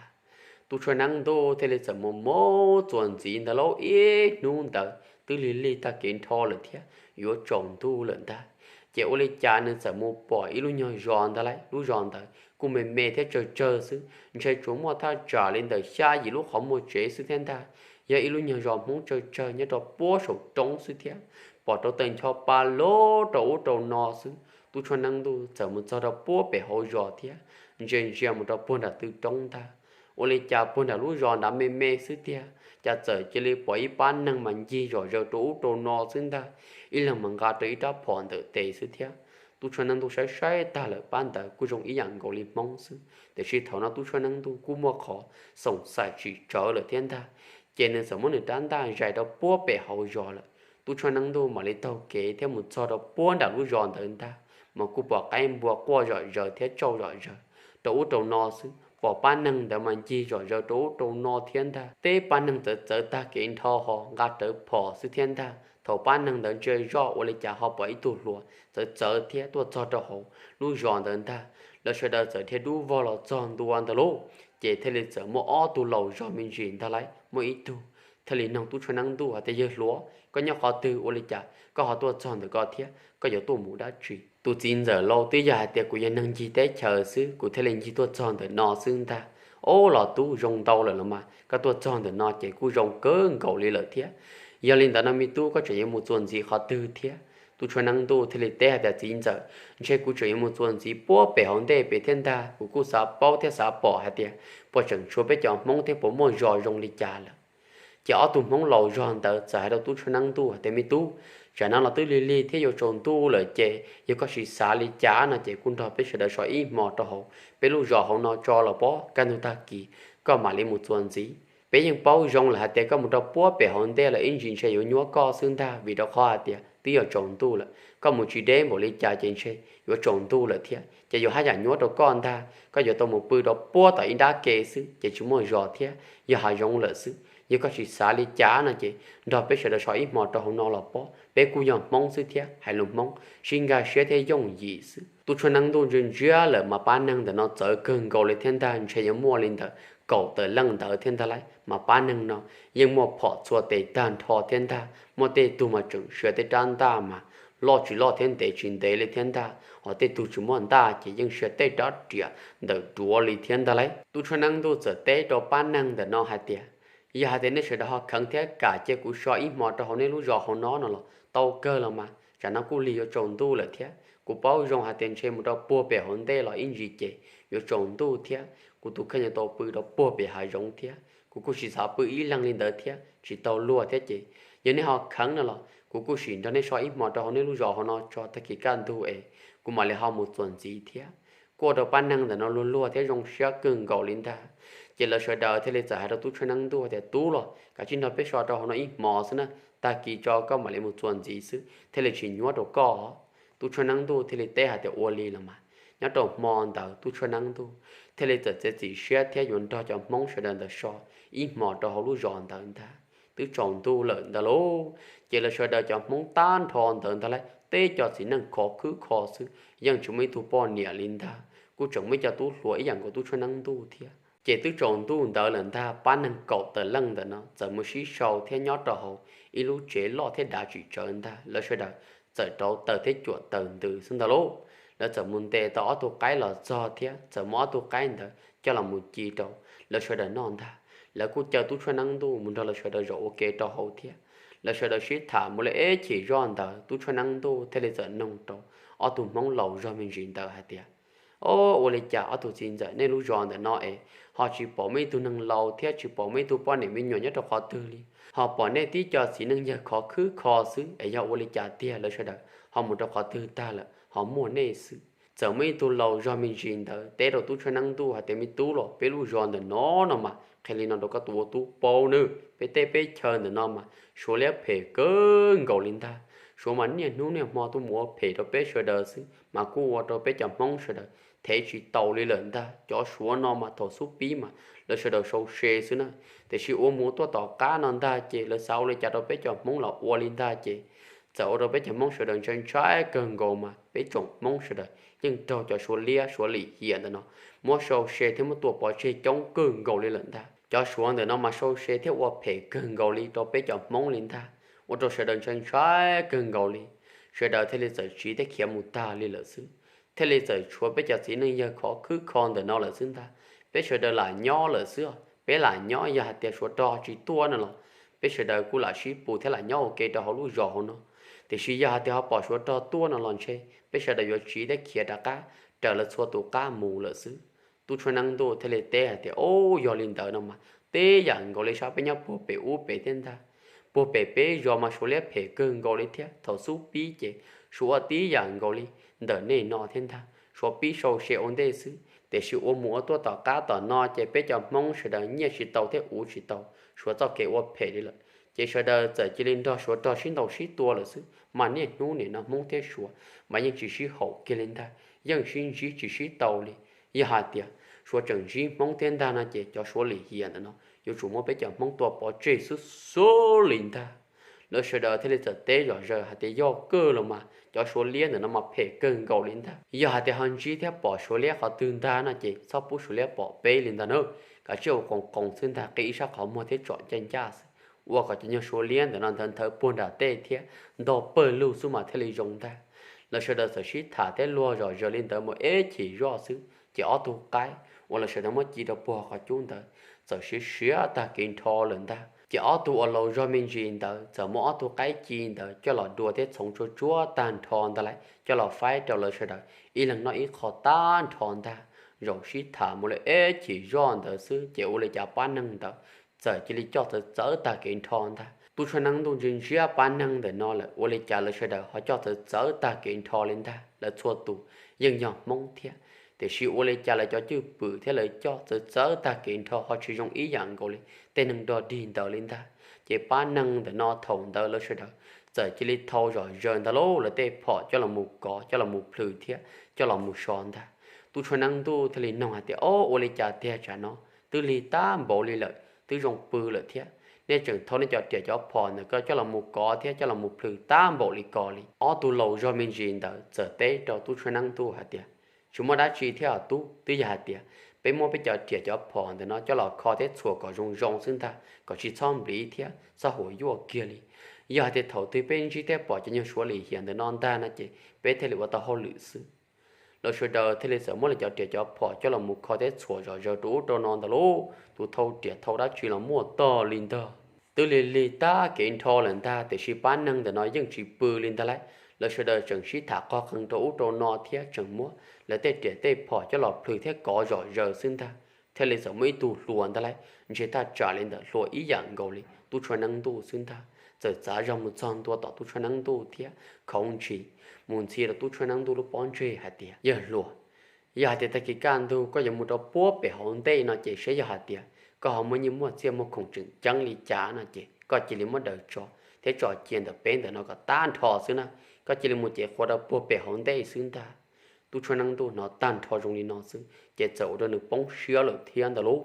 Tub Tshuaj Neeb Ntuj thiaj li txawm mus mus txuas ntxiv ntag lauj, ib hnub ntawd twb lig lig tag kev nrho lawm thiab yuav tsaus ntuj lawm ntag. Ces ua li cas nws txawm mus pom ib lub nyuag zos ntag lauj, lub zos ntawd kuj me me thiab tsawg tsawg xwb, ntshe tsuas muaj thaj tsam li ntawm xya yim lub qhov muag tsev xwb thiab ntag. Yog ib lub nyuag zos Hmoob tsawg tsawg nyob rau puag saum roob xwb thiab, pom rau taws ncho pa lug rau ub rau no xwb. Tub Tshuaj Neeb Ntuj txawm mus txog rau puag pem hauv zos thiab ntsia ntsia mus rau puag nram tw roob ntag. Ua li cas puag nram lub zos nrad me me xwb tiag, cas txawm cia li pom ib pab neeg mas ncig zom zaws rau ub rau no xwb ntag, ib leeg mas nqa rau ib rab phom ntawm tes xwb thiab. Tub Tshuaj Neeb Ntuj saib saib tag lawm pab ntawd kuj zoo ib yam nkaus li Hmoob xwb, tiam sis thaum no Tub Tshuaj Neeb Ntuj kuj muaj qhov xoom xaim tsim tsawv lawm thiab ntag. Ces nws txawm muab nws rab ntaj zais rau puag pem hauv zos lawm. Tub Tshuaj Neeb Ntuj mam li taug kev thiab mus txog rau puag nram lub zos ntawd ntag, mas kuj pom qaib npua quaj zom zaws thiab tsauj zom zaws rau ub rau no xwb. Pom pab neeg ntawd mas ncig zom zaws rau ub rau no thiab ntag. Teb pab neeg txawv txawv tag kev nrho ho nqa rawv phom xwb thiab ntag. Thaum pab neeg ntawd ntsia zoj ua li cas ho pom ib tug hluas txawv txawv thiab tuaj txog rau hauv lub zos ntawd ntag. Lawv sawv daws txawm dhia dub vog los txog ntua ntag lauj. Ces thiaj li txawm muaj ob tug laus zog me ntsis ntag lauj, muaj ib tug thiaj li noog tub tshuaj neeb ntuj hais tias, yawg hluas, koj nyob qhov twg ua li cas koj ho tuaj txog ntawm ko thiab, koj yuav tuaj mus dab tsi? Tus txiv ntxawm laus twb yog hais tias kuv yog neeg ncig teb chaws xwb, kuv thiaj li ncig tuaj txog ntawm no xwb ntag. Ob, los tub, zoo ntau lawm los mas, koj tuaj txog ntawm no ces kuj zoo kawg nkaus li lawm thiab. Yog li ntawd no me tub, koj tseem yuav mus txuas ntxiv qhov twg thiab? Tub tshuaj neeb ntuj thiaj li teb hais tias, txiv ntxawm, ntshe kuv tseem yuav mus txuas ntxiv puag pem hauv ntej pem thiab ntag, kuv kuj xav paub thiab xav pom hais tias puas tseem tshuav peb cov Hmoob thiab puas muaj zos zoo li cas lawm. Ces ob tug Hmoob laus zog ntawd txawm hais rau tub tshuaj neeb ntuj hais tias, me tub, tsam no los twb lig lig thiab yuav tsaus ntuj lawm ces yog koj tsis xav li cas no ces kuj nrog peb sawv daws so ib hmo rau hauv peb lub zos hauv no tso los pob, kaj ntug tag kis koj mam li mus txuas ntxiv. Peb yeej paub zoo lawm hais tias koj mus rau puag pem hauv ntej los ib ntsis ntshe yuav nyuab koj xwb ntag, vim rau qhov hais tias twb yuav tsaus ntuj lawm, koj mus tsis deb npaum li cas ces ntshe yuav tsaus ntuj lawm thiab ces yuav haj yam nyuab rau koj ntag. Koj yuav tau mus pw rau puag tom ib nrab ke xwb ces tsis muaj zos thiab, yog hav zoov lawm xwb. Yog koj tsis xav li cas no ces nrog peb sawv daws so ib hmo rau hauv no los pob, peb kuj yog Hmoob xwb thiab hais lus Hmoob sib nkag siab thiab yooj yim xwb. Tub tshuaj neeb ntuj ntsia ntsia lawm mas pab neeg ntawm no txawv kawg nkaus li thiab ntag, ntshe yuav muaj li ntawm kaum tawm leej ntawd thiab ntag lauj. Mas pab neeg no yeej muaj phom txhua tes tag nrho thiab ntag, muaj tej tug mas tseem siav tej rab ntaj mas loj tsis loj thiab ntev tsis ntev li thiab ntag, ho tej tug tsis muaj ntaj ces yeej siav tej rab riam ntawm duav li thiab ntag lauj. Tub tshuaj neeb ntuj txawm teb rau pab neeg ntawm no hais tias, yog hais tias nej sawv daws ho kheev thiab kam cia kuv so ib hmo rau hauv nej lub zos hauv no no los tau kawg los mas, tsam no kuj lig yuav tsaus ntuj lawm thiab. Kuv paub zoo hais tias ntshe mus rau puag pem hauv ntej los ib ntsis ces yuav tsaus ntuj thiab, kuv tus kheej yuav tau pw rau puag pem hav zoov thiab, kuv kuj tsis xav pw ib leeg li ntawd thiab tsis tau luag thiab ces yog nej ho kheev no los kuv kuj sim nrog nej so ib hmo rau hauv nej lub zos hauv no tso, tag kis kaj ntug es kuv mam li ho mus txuas ntxiv thiab. Kuj ua rau pab neeg ntawm no luag luag thiab zoo siab kawg nkaus li ntag. Ces lawv sawv daws thiaj li txawm hais rau tub tshuaj neeb ntuj tias, tub los kav tsij nrog peb so rau hauv no ib hmo xwb na, tag kis tso koj mam li mus txuas ntxiv xwb thiaj li tsis nyuab rau koj. Tub tshuaj neeb ntuj thiaj li teb hais tias, ua li los mas. Nyob rau hmo ntawd tub tshuaj neeb ntuj thiaj li txawm txiav txim siab thiab yuav nrog cov Hmoob sawv daws ntawd so ib hmo rau hauv lub zos ntawd ntag. Twb tsaus ntuj lawm ntag lauj, ces lawv sawv daws cov Hmoob tag nrho ntawd ntag lauj, teb cov txiv neej khov khwb kho xwb, yeej tsis muaj ib tug poj niam li ntag, kuj tseem muaj ib co tub hluas ib yam nkaus tub tshuaj neeb ntuj thiab. Ces twb tsaus ntuj ntawd lawm ntag, pab neeg kaum tawm leej ntawm no txawm mus sib sau thiab nyob rau hauv ib lub tsev loj thiab dav tsis tsawv ntag, lawv sawv daws txawm rauv taws thiab cuam taws ntws xwb ntag lauj. Lawv txawm mus ntes tau ob tug qaib los txog thiab txawm muab ob tug qaib ntawd coj los mus ci rau lawv sawv daws noj ntag. Lawv kuj caw tub tshuaj neeb ntuj mus nrog lawv sawv daws zaum ua ke rau hauv thiab. Lawv sawv daws sib tham mus li ib chim zoj ntawd tub tshuaj neeb ntuj thiaj li txawm noog rau ob tug Hmoob laus zog me ntsis ntawd hais tias, o, ua li cas ob tug txiv ntxawm nej lub zos ntawm no es ho tsis pom muaj ib tug neeg laus thiab tsis pom muaj ib tug poj niam me nyuam nyob rau qhov twg li, ho pom nej tib co txiv neej yawg khov khwb kho xwb es yog ua li cas tiag lawv sawv daws ho mus rau qhov twg tag lawm ho muaj nej xwb? Txawm muaj ib tug laus zog me ntsis ntawd teb rau tub tshuaj neeb ntuj hais tias, me tub los, peb lub zos ntawm no no mas qhia li no rau koj tus ua tub paub nawb, peb teb peb chaw ntawm no mas Suav liab phem kawg nkaus li ntag. Suav mas niaj hnub niaj hmo tuaj mus ua phem rau peb sawv daws xwb mas kuj ua rau peb cov Hmoob sawv daws thev tsis taus li lawm ntag. Cov Suav no mas thaum xub pib mas lawv sawv daws sau se xwb na, tiam sis ua mus tuaj tom qab no ntag ces lawv xav ua li cas rau peb cov Hmoob los ua li ntag ces txawm ua rau peb cov Hmoob sawv daws ntshai ntshai kawg nkaus mas peb tsoom Hmoob sawv daws yeej raug cov Suav liab Suav lim hiam ntawm no muab sau se thiab muab tua pov tseg coob kawg nkaus li lawm ntag. Cov Suav ntawm no mas sau se thiab ua phem kawg nkaus li rau peb cov Hmoob li ntag, ua rau sawv daws ntshai ntshai kawg nkaus li. Sawv daws thiaj li txawm tsiv thiab khiav mus tag li lawm xwb. Thiaj li txawm tshuav peb cov txiv neej yawg khov khwb kho ntawm no lawm xwb ntag. Peb sawv daws lam nyob lawm xwb, peb lam nyob, yog hais tias Suav rog tsis tuaj no los peb sawv daws kuj lam sib pus thiab lam nyob ua ke rau hauv lub zos hauv no. Tiam sis yog hais tias ho pom Suav rog tuaj no los ntshe peb sawv daws yuav tsiv thiab khiav rov qab raws lawv txhua tus qab mus lawm xwb. Tub tshuaj neeb ntuj thiaj li teb hais tias, o, yog li ntawd no mas tib yam nkaus li sab peb nyob puag pem ub pem thiab ntag. Puag pem peb zos mas Suav liab phem kawg nkaus li thiab, thaum xub pib ces Suav ua tib yam nkaus li ntawm nej no thiab ntag, Suav pib sau se ua ntej xwb, tiam sis ua mus ua tuaj tom qab tom no ces peb cov Hmoob sawv daws nyiaj tsis tau thiab uv tsis tau Suav txoj kev ua phem li lawm. Ces sawv daws txawm cia li nrog Suav rog sib ntaus sib tua lawm xwb, mas niaj hnub nim no Hmoob thiab Suav mas yeej tsis sib haum kiag li ntag, yeej sib ntsib tsis sib tau li. Yog hais tias Suav tseem ntsib Hmoob thiab ntag no ces cov Suav lim hiam ntawm no yuav tsum muab peb cov Hmoob tua pov tseg xwb xwb li ntag. Lawv sawv daws thiaj li txawm teb zom zaws hais tias, yog kawg los mas cov Suav liab ntawm no mas phem kawg nkaus li ntag. Yog hais tias ho ntsib thiab pom Suav liab qhov twg ntag no ces txhob pub Suav liab pom peb li ntag na. Kav tsij ua qoos qoos xwb ntag, qhib ib sab qhov muag thiab tsom ncaj ncaj xwb. ua kom cov nyuag suav liab ntawm no ntawd nthawv puag nram tej thiab ntog pawg lug xwb mas thiaj li zoo ntag. Lawv sawv daws txawm sib tham thiab luag zom zaws li ntawd mus ib chim zoj xwb ces ob tug qaib uas lawv sawv daws muab ci rau puag qhov cub ntawd txawm siav siav tag kev nrho lawm ntag. Ces ob tug uas laus zog me ntsis ntawd txawm muab ob tug qaib ci ntawd coj los dua thiab txhoov tsuag tsuag tag nrho ntag lauj, coj los faib rau lawv sawv daws ib leeg noj ib qho tag nrho ntag. Zaum sib tham mus li ib chim zoj ntawd xwb ces ua li cas pab neeg ntawd txawm cia li coj txawv txawv tag kev nrho ntag. Tub Tshuaj Neeb Ntuj ntsia ntsia pab neeg ntawm no lawm ua li cas lawv sawv daws ho coj txawv txawv tag kev nrho li ntag. Lawv txhua tus yeej yog Hmoob thiab, tiam sis ua li cas lawv cov cwj pwm thiab lawv coj txawv txawv tag kev nrho ho tsis zoo ib yam nkaus li tej neeg dog dig ntawd li ntag. Ces pab neeg ntawm no thaum ntawd lawv sawv daws txawm cia li thau zom zaws ntag lauj, lawv tej phom coj los mus kov, coj los mus plhws thiab coj los mus so ntag. Tub Tshuaj Neeb Ntuj thiaj li noog hais tias, Ob, ua li cas tiag tsam no twb lig tag npaum li lawm, twb zoo pw lawm thiab, nej tseem thau nej cov riam cov phom ntawm ko coj los mus kov thiab coj los mus plhws tag npaum li ko li? Ob tug laus zog me ntsis ntawd txawm teb rau Tub Tshuaj Neeb Ntuj hais tias, Tsis muaj dab tsi thiab os tub, twb yog hais tias peb muab peb cov riam cov phom ntawm no coj los kho thiab txhuam kom zoo zoo xwb ntag, kom tsis txhob npliv thiab txhob huam yuaj kiag li. Yog hais tias thaum twg peb ntsib thiab pom cov nyuag suav lim hiam ntawm no ntag no ces peb thiaj li ua tau hauj lwm xwb. Lawv sawv daws thiaj li txawm muab lawv cov riam cov phom coj los mus kho thiab txhuam zom zaws rau ub rau no ntag lauj. Tus thau riam thau dab tsi los muaj tog li ntag. Twb lig lig tag kev nrho lawm ntag, tiam sis pab neeg ntawm no yeej tsis pw li ntag lauj. Lawv sawv daws tseem sib tham qhov qees rau ub rau no thiab tseem muab lawv tej riam tej phom coj los plhws thiab kov zom zaws xwb ntag. Thiaj li txawm muaj ib tug hluas ntag lauj, ntshe thaj tsam li ntawm hluas ib yam nkaus li Tub Tshuaj Neeb Ntuj xwb ntag, txawm txav zog mus txog ntua tom Tub Tshuaj Neeb Ntuj thiab khoov ntshis mus ntxhi rau Tub Tshuaj Neeb Ntuj lub pob ntseg hais tias, Yawg hluas, yog hais tias tag kis kaj ntug koj yuav mus rau puag pem hauv ntej no ces saib yog hais tias koj ho muaj nyiaj muaj txiaj muaj khoom tseem ceeb li cas no ces koj cia li muab daws tso thiab tso cia ntawm peb ntawm no kom tag nrho xwb na. Koj cia li mus cev qhua rau puag pem hauv ntej xwb ntag. Tub Tshuaj Neeb Ntuj hnov tag nrho zoo li no xwb ces txawm ua rau nws poob siab lawm thiab ntag lauj.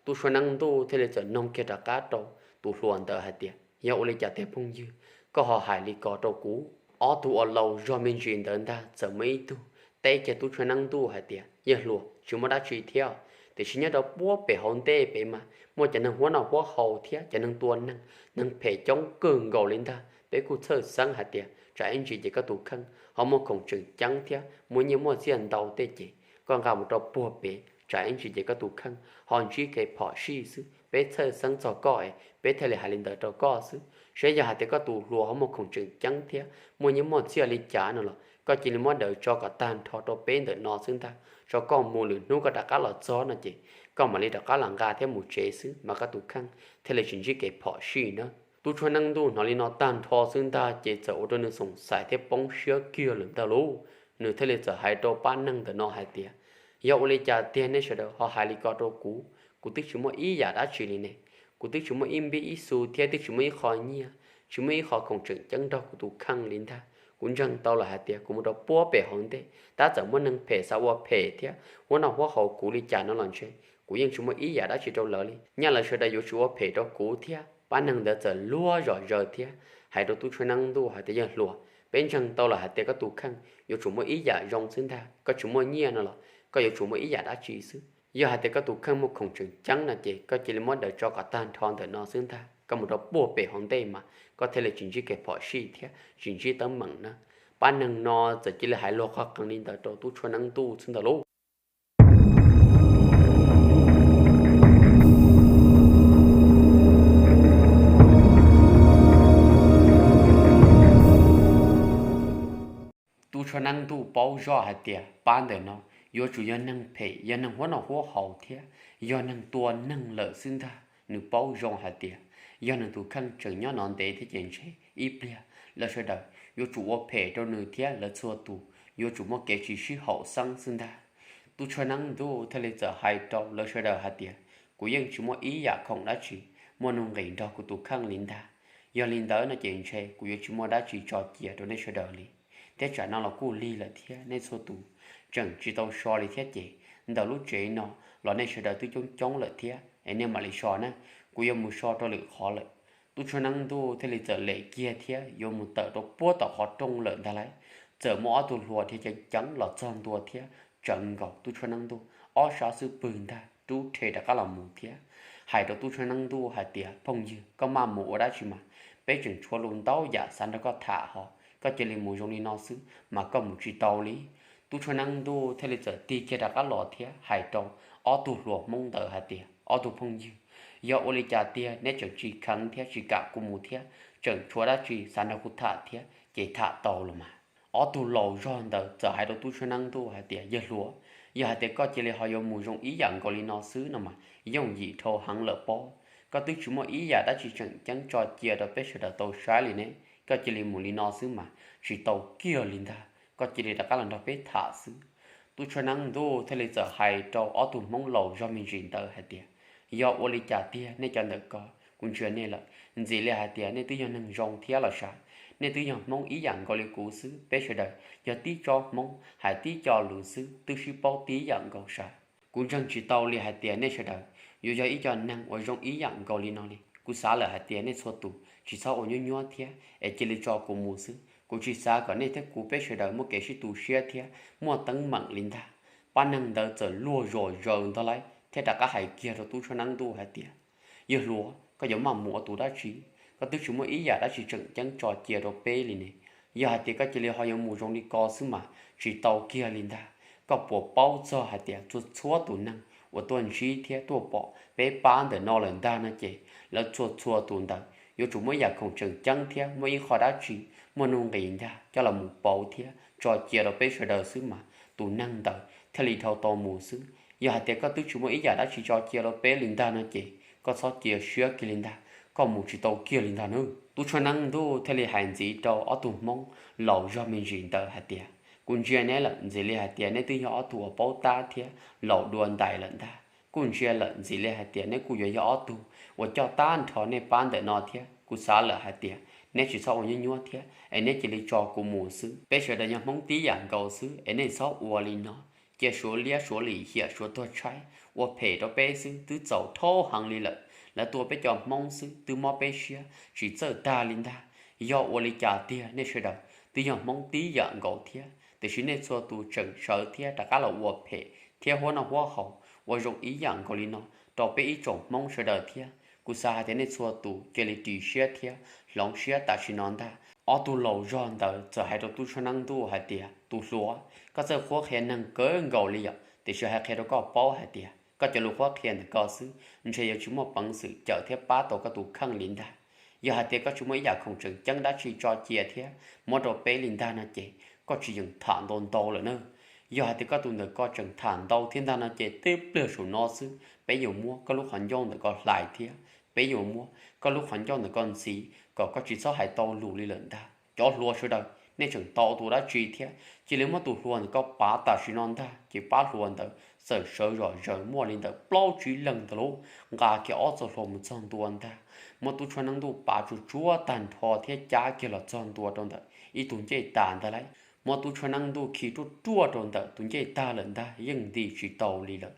Tub Tshuaj Neeb Ntuj thiaj li txawm noog kiag rov qab rau tus hluas ntawd hais tias, Yog ua li cas tiag phooj ywg, koj ho hais li ko rau kuv? Ob tug uas laus zog me ntsis ntawd ntag txawm muaj ib tug teb kiag Tub Tshuaj Neeb Ntuj hais tias, Yawg hluas, tsis muaj dab tsi thiab, tiam sis nyob rau puag pem hauv ntej pem mas muaj cov neeg huab noj huab haus thiab cov neeg tua neeg, neeg phem coob kawg nkaus li ntag. Peb kuj txhawj xeeb hais tias tsam ib ntsis ces koj tus kheej ho muaj khoom tseem ceeb thiab muaj nyiaj muaj txiaj ntau tej ces koj nqa mus rau puag pem, tsam ib ntsis ces koj tus kheej ho ntsib kev phom sij xwb. Peb txhawj xeeb txog koj es peb thiaj li hais li ntawd rau koj xwb. Saib yog hais tias koj tus hluas ho muaj khoom tseem ceeb thiab muaj nyiaj muaj txiaj li cas no los koj cia li muab daws tso kom tag nrho rau peb ntawm no xwb ntag. Tso koj mus, lwm hnub koj rov qab los txog no ces koj mam li rov qab los nqa thiab mus tsev xwb mas koj tus kheej thiaj li tsis ntsib kev phom sij na. Tub Tshuaj Neeb Ntuj hnov li no tag nrho xwb ntag ces txawm ua rau nws xoom xaim thiab poob siab kiag lawm ntag lauj. Nws thiaj li txawm hais rau pab neeg ntawm no hais tias, Yog ua li cas tiag nej sawv daws ho hais li ko rau kuv? Kuv twb tsis muaj ib yam dab tsi li ne. Kuv twb tsis muaj ib npib ib xu thiab twb tsis muaj ib qho nyiaj, tsis muaj ib qho khoom tseem ceeb nrog kuv tus kheej li ntag. Kuv ntseeg tau lawm hais tias kuv mus rau puag pem hauv ntej, tab txawm muaj neeg phem xav ua phem thiab huab noj huab haus kuv li cas no los ntshe kuv yeej tsis muaj ib yam dab tsi rau lawv li. Nyaj lawv sawv daws yuav tsum ua phem rau kuv thiab. Pab neeg ntawd txawm luag zom zaws thiab hais rau Tub Tshuaj Neeb Ntuj hais tias, Yawg hluas, peb ntseeg tau lawm hais tias koj tus kheej yuav tsum muaj ib yam zoo xwb ntag. Koj tsis muaj nyiaj no los koj yuav tsum muaj ib yam dab tsi xwb. Yog hais tias koj tus kheej muaj khoom tseem ceeb no ces koj cia li muab daws tso kom tag nrho ntawm no xwb ntag. Koj mus rau puag pem hauv ntej mas koj thiaj li tsis ntsib kev phom sij thiab tsis ntsib teeb meem na. Pab neeg no txawm cia li hais luag qhov qees li ntawd rau Tub Tshuaj Neeb Ntuj xwb ntag lauj. Tub Tshuaj Neeb Ntuj paub zoj hais tias pab ntawm no yuav tsum yog neeg phem, yog neeg huab noj huab haus thiab yog neeg tua neeg lawm xwb ntag. Nws paub zoo hais tias yog nws tus kheej tseem nyob no ntev thiab ces ntshe ib pliag lawv sawv daws yuav tsum ua phem rau nws thiab lawv txhua tus yuav tsum muaj kev tsis sib haum xeeb xwb ntag. Tub Tshuaj Neeb Ntuj thiaj li txawm hais rau lawv sawv daws hais tias, Kuv yeej tsis muaj ib yam khoom dab tsi muaj nuj nqis nrog kuv tus kheej li ntag. Yog li ntawd no ces ntshe kuv yuav tsis muaj dab tsi tso cia rau nej sawv daws li. Thiab tsam no los kuj lig lawm thiab nej txhua tus tseem tsis tau so li thiab ces ntawm lub tsev no los nej sawv daws twb coob coob lawm thiab es nej mam li so na, kuv yuav mus so rau lwm qhov lawm. Tub Tshuaj Neeb Ntuj thiaj li txawm lem kiag thiab yuav mus tawm rau puag tom qhov rooj lawm ntag lauj. Txawm muaj ob tug hluas dhia ceev ceev los txog ntua thiab tsawv nkaus Tub Tshuaj Neeb Ntuj ob sab xub pwg ntag, rub rhe rov qab los mus thiab. hais rau tub tshab neeb ntuj hais tias, phooj ywg, koj maj mus ua dab tsi mas, peb tseem tshuav lus ntau yam xav nrog koj tham hos, koj cia li mus zoo li no xwb mas koj mus tsis tau li. Tub tshab neeb ntuj thiaj li txawm tig kiag rov qab los thiab hais rau ob tug hluas hmoob ntawd hais tias, ob tug phooj ywg, yog ua li cas tiag neb tseem tsis kheev thiab tsis kam kuv mus thiab tseem tshuav dab tsi xav nrog kuv tham thiab ces tham tau los mas. Ob tug laus zog ntawd txawm hais rau tub tshab neeb ntuj hais tias, yawg hluas, yog hais tias koj cia li ho yuav mus zoo ib yam nkaus li no xwb no mas yooj yim dhau heev lawm pob. Koj twb tsis muaj ib yam dab tsi tseem ceeb tso cia rau peb sawv daws tau saib li ne, koj cia li mus li no xwb mas tsis tau kiag li ntag, koj cia li rov qab los nrog peb tham xwb. Tub tshab neeb ntuj thiaj li txawm hais rau ob tug hmoob laus zog me ntsis ntawd hais tias, yog ua li cas tiag nej cov ntawm ko, kuv ntsia nej lawm, ntxim li hais tias nej twb yog neeg zoo thiab los sav, nej twb yog hmoob ib yam nkaus li kuv xwb, peb sawv daws yog tib tsob hmoob hais tib co lus xwb twb sib paub tib yam nkaus sav. Kuv ntseeg tsis tau li hais tias nej sawv daws yuav yog ib co neeg uas zoo ib yam nkaus li no li. Kuv xav lawm hais tias nej txhua tus tsis txhob ua nyuab nyuab thiab es cia li tso kuv mus xwb. Kuv tsis xav kom nej thiab kuv peb sawv daws muaj kev sib tu siab thiab muaj teeb meem li ntag. Pab neeg ntawd txawm luag zom zaws ntag lauj thiab rov qab hais kiag rau tub tshab neeb ntuj hais tias, yawg hluas, koj yuav maj mus ua tus dab tsi? Koj twb tsis muaj ib yam dab tsi tseem ceeb tso cia rau peb li ne. Yog hais tias koj cia li ho yuav mus zoo li ko xwb mas tsis tau kiag li ntag. Koj puas paub txog hais tias txhua txhua tus neeg uas tuaj ntsib thiab tuaj pom peb pab ntawm no lawm ntag no ces lawv txhua txhua tus ntawd yuav tsum muaj ib yam khoom tseem ceeb thiab muaj ib qho dab tsi muaj nuj nqis ntag coj los mus pauv thiab tso cia rau peb sawv daws xwb mas tus neeg ntawd thiaj li dhau tau mus xwb. Yog hais tias koj twb tsis muaj ib yam dab tsi tso cia rau peb li ntag no ces koj txhob cia siab kiag li ntag, koj mus tsis tau kiag li ntag nawb. Tub tshab neeb ntuj thiaj li hais ntxiv rau ob tug hmoob laus zog me ntsis ntawd hais tias, kuv ntsia neb lawm ntxim li hais tias neb twb yog ob tug uas paub tab thiab laus dua ntais lawm ntag. Kuj ntsia lawm ntxim li hais tias neb kuj yuav yog ob tug uas coj tag nrho nej pab ntawm no thiab. Kuv xav lawm hais tias neb tsis txhob ua nyuab nyuab thiab es neb cia li tso kuv mus xwb. Peb sawv daws yog hmoob tib yam nkaus xwb es nej txhob ua li no, cia suav liab suav lim hiam suav tuag tshaib ua phem rau peb xwb twb txaus dhau heev li lawm. Lawv tua peb cov hmoob xwb twb mob peb siab tsis txawj tag li ntag. Yog ua li cas tiag nej sawv daws twb yog hmoob tib yam nkaus thiab, tiam sis nej txhua tus tseem sawv thiab rov qab los ua phem thiab huab noj huab haus ua zoo ib yam nkaus li no rau peb ib tsoom hmoob sawv daws thiab. Kuv xav hais tias nej txhua tus cia li ris siab thiab hloov siab tam sim no ntag. Ob tug laus zog ntawd txawm hais rau tub tshab neeb ntuj hais tias, tus hluas, koj txawj qhuab qhia neeg kawg nkaus li yom, tiam sis hais qhia rau koj paub hais tias koj cov lus qhuab qhia ntawm ko xwb ntshe yuav tsis muaj peev xwm cawm thiab pab tau koj tus kheej li ntag. Yog hais tias koj tsis muaj ib yam khoom tseem ceeb dab tsi tso cia thiab muab rau peb li ntag no ces koj tsis yeem tham ntau ntau lawm na. Yog hais tias koj tus ntawm ko tseem tham ntau thiab ntag no ces tib pliag saum no xwb peb yuav muab koj lub qhov ncauj ntawm ko hlais thiab peb yuav muab koj lub qhov ncauj ntawm ko ntxiv kom koj tsis txhob hais tau lus li lawm ntag. Cov hluas sawv daws, nej tseem tau tus dab tsi thiab? Cia li muab tus hluas ntawm ko pav tam sim no ntag. Ces pab hluas ntawd txawm sawv zom zaws muaj li ntawm plaub tsib leeg ntawd lauj, nqa kiag ob txoj hlua mus txog ntua ntag, muab tub tshab neeb ntuj pav tsuag tsuag tag nrho thiab cab kiag los txog ntua rau ntawm ib tug ncej tas ntag lauj. Muab tub tshab neeb ntuj khi ruaj ruaj rau ntawm tus ncej tag lawm ntag, yeej nti tsis tau li lawm.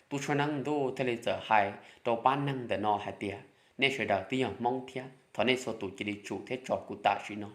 Tub tshab neeb ntuj thiaj li txawm hais rau pab neeg ntawm no hais tias, nej sawv daws twb yog hmoob thiab, thov nej txhua tus cia li tsum thiab tso kuv tam sim no.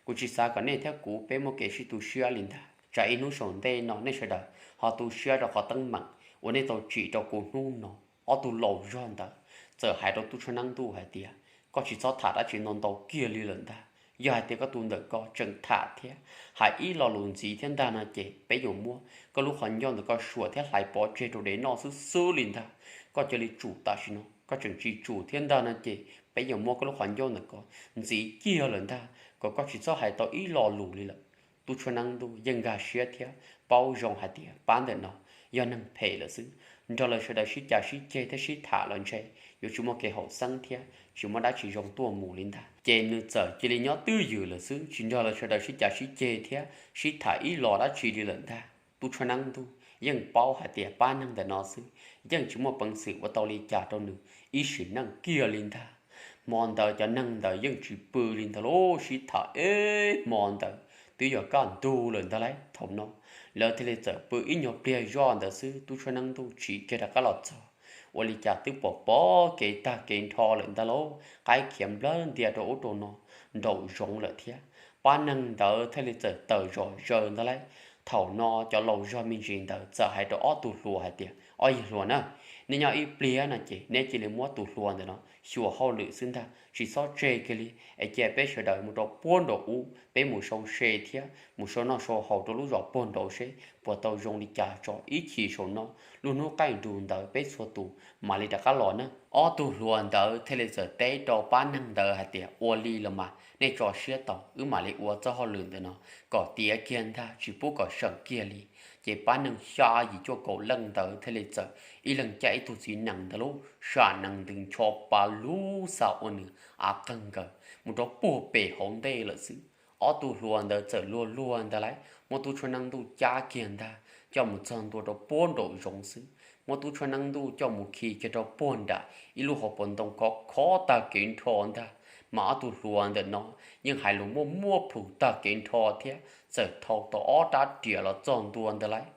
Kuv tsis xav kom nej thiab kuv peb muaj kev sib tu siab li ntag. Tsam ib hnub saum ntej no nej sawv daws ho tu siab rau qhov teeb meem uas nej tau tsim rau kuv hnub no. Ob tug laus zog ntawd txawm hais rau tub tshab neeb ntuj hais tias, koj tsis txhob tham dab tsi ntau ntau kiag li lawm ntag. Yog hais tias koj tus ntawm ko tseem tham thiab hais ib lo lus ntxiv thiab ntag no ces peb yuav muab koj lub qhov ncauj ntawm ko suam thiab hlais pov tseg rau dev noj xwb xwb li ntag. Koj cia li tsum tam sim no, koj tseem tsis tsum thiab ntag no ces peb yuav muab koj lub qhov ncauj ntawm ko ntxiv kiag lawm ntag, kom koj tsis txhob hais tau ib lo lus li lawm. Tub tshab neeb ntuj yeej nkag siab thiab paub zoo hais tias pab ntawm no yog neeg phem lawm xwb, nrog lawv sawv daws sib cav sib ceg thiab sib tham los ntshe yuav tsis muaj kev haum xeeb thiab tsis muaj dab tsi zoo tuaj mus li ntag. Ces nws txawm cia li nyob twj ywm lawm xwb, tsis nrog lawv sawv daws sib cav sib ceg thiab sib tham ib lo dab tsi li lawm ntag. Tub tshab neeb ntuj yeej paub hais tias pab neeg ntawm no xwb yeej tsis muaj peev xwm ua tau li cas rau nws ib sim neej kiag li ntag. Hmo ntawd cov neeg ntawd yeej tsis pw li ntag lauj, sib tham ib hmo ntawd twb yuav kaj ntug lawm ntag lauj. Thaum no lawv thiaj li txawm pw ib nyuag pliag zoj ntawd xwb, tub tshab neeb ntuj tsim kiag rov qab los txog, ua li cas twb pom pom kev tag kev nrho lawm ntag lauj, qaib khiav nplawg ntia rau ub rau no nraum zoov lawm thiab. Pab neeg ntawd thiaj li txawm tawm zom zaws ntag lauj. Thaum no cov laus zog me ntsis ntawd txawm hais rau ob tug hluas hais tias, Ob yawg hluas na, nej nyob ib pliag no ces neb cia li muab tus hluas ntawm no xyuas hauj lwm xwb ntag, tsis txhob tseg kiag li es cia peb sawv daws mus rau puag nraum ub, peb mus sau se thiab mus sau noj sau haus rau lub zos puag nraud seb puas tau zoo li cas tso, ib chim saum no lub hnub qaij nrug ntawd peb txhua tus mam li rov qab los na. Ob tug hluas ntawd thiaj li txawm teb rau pab neeg ntawd hais tias, ua li los mas nej tso siab tau, wb mam li ua txoj hauj lwm ntawm no kom tiav kiag ntag, tsis pub kom seem kiag li. Ces pab neeg xya yim cuaj kaum leej ntawd thiaj li txawm ib leeg caij ib tug txiv nees ntawd lub sam nees ntws ncho pa lub xa ua nws av qeeg nkaus mus rau puag pem hauv ntej lawm xwb. Ob tug hluas ntawd txawm luag luag ntag lauj, muab tub tshuaj neeb ntuj cab kiag ntag coj mus txog ntua rau puag nraum zoov xwb, muab tub tshuaj neeb ntuj coj mus khi kiag rau puag nram ib lub hauv paus ntoo khov khov tag kev nrho ntag. Mas ob tug hluas ntawm no yeej hais lus muaj muaj plhus tag kev nrho thiab txawm thau tau ob rab riam los txog ntua ntag lauj.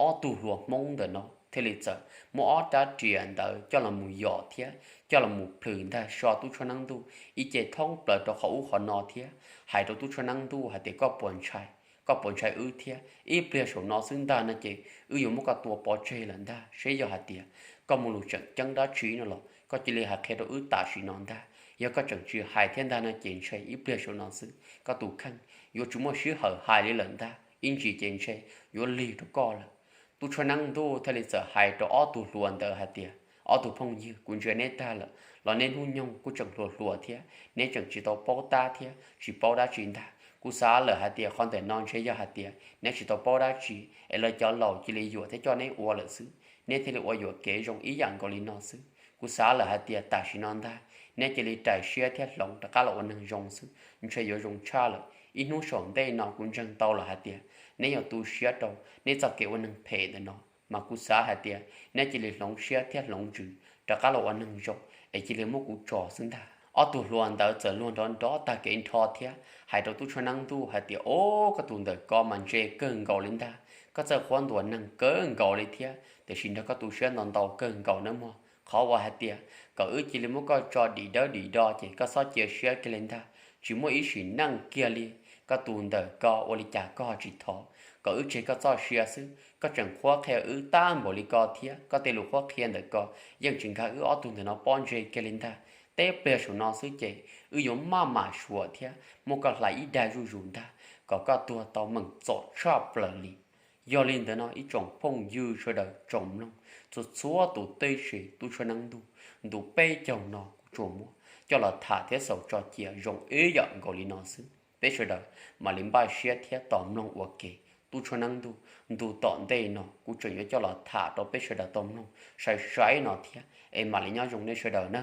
Ob tug hluas Hmoob ntawm no thiaj li txawm muab ob rab riam ntawd coj los mus yos thiab coj los mus plhws ntag so tub tshuaj neeb ntuj ib ce thoob plaws rau qhov ub qhov no thiab hais rau tub tshuaj neeb ntuj hais tias, koj puas ntshai, koj puas ntshai wb thiab? Ib pliag saum no xwb ntag no ces wb yuav muab koj tua pov tseg lawm ntag. Seb yog hais tias koj muaj lus tseem ceeb dab tsi no los koj cia li hais qhia rau wb tam sim no ntag. Yog koj tseem tsis hais thiab ntag no ces ntshe ib pliag saum no xwb koj tus kheej yuav tsis muaj sij hawm hais li lawm ntag, ib ntsis ces ntshe yuav lig rau koj lawm. Tub tshuaj neeb ntuj thiaj li txawm hais rau ob tug hluas ntawd hais tias, ob tug phooj ywg, kuv ntsia neb tag lawm los neb hnub nyoog kuj tseem hluas hluas thiab neb tseem tsis tau paub tab thiab tsis paub dab tsi ntag. Kuv xav lawm hais tias qhov ntawm no ntshe yog hais tias neb tsis tau paub dab tsi es lawv cov laus cia li yuam thiab coj neb ua lawm xwb, neb thiaj li ua yuam kev zoo ib yam nkaus li no xwb. Kuv xav lawm hais tias tam sim no ntag neb cia li rais siab thiab hloov rov qab los ua neeg zoo xwb ntshe yuav zoo tshaj lawm. Ib hnub saum ntej no kuv ntseeg tau lawm hais tias neb yuav tu siab rau neb txoj kev ua neeg phem ntawm no, mas kuv xav hais tias neb cia li hloov siab thiab hloov ntsws rov qab los ua neeg zoo es cia li muab kuv tso xwb ntag. Ob tug hluas ntawd txawm luag nrov nrov tag kev nrho thiab hais rau tub tshuaj neeb ntuj hais tias, o, koj tus ntawm ko mas ntse kawg nkaus li ntag, koj txawj qhuab ntuas neeg kawg nkaus li thiab tiam sis nrog koj tu siab ntau ntau kawg nkaus nawb mog. Qhov uas hais tias kom wb cia li muab koj tso dim dawb dim do ces koj txhob cia siab kiag li ntag, tsis muaj ib sim neej kiag li. Koj tus ntawm ko ua li cas koj tsis thov, kom wb tseg koj txoj sia xwb, koj tseem qhuab qhia wb tab npaum li ko thiab koj tej lus qhuab qhia ntawm ko yeej tsis nkag wb ob tug ntawm no pob ntseg kiag li ntag. Teb pliag saum no xwb ces wb yuav maj mam suam thiab muab koj hlais ib daig zuj zus ntag kom koj tuag tau meem txom tshaj plaws li. Yog li ntawd no ib tsoom phooj ywg sawv daws tsoom mloog txhua txhua tus tib si, tub tshuaj neeb ntuj ntu peb caug no kuv tsuas muab coj los tham thiab xaus tso cia zoo ib yam nkaus li no xwb. Peb sawv daws mam li npaj siab thiab tos mloog ua ke. Tub tshuaj neeb ntuj ntu tom ntej no kuv tseem yuav coj los tham rau peb sawv daws tau mloog sai sai no thiab es mam li nyob zoo nej sawv daws na.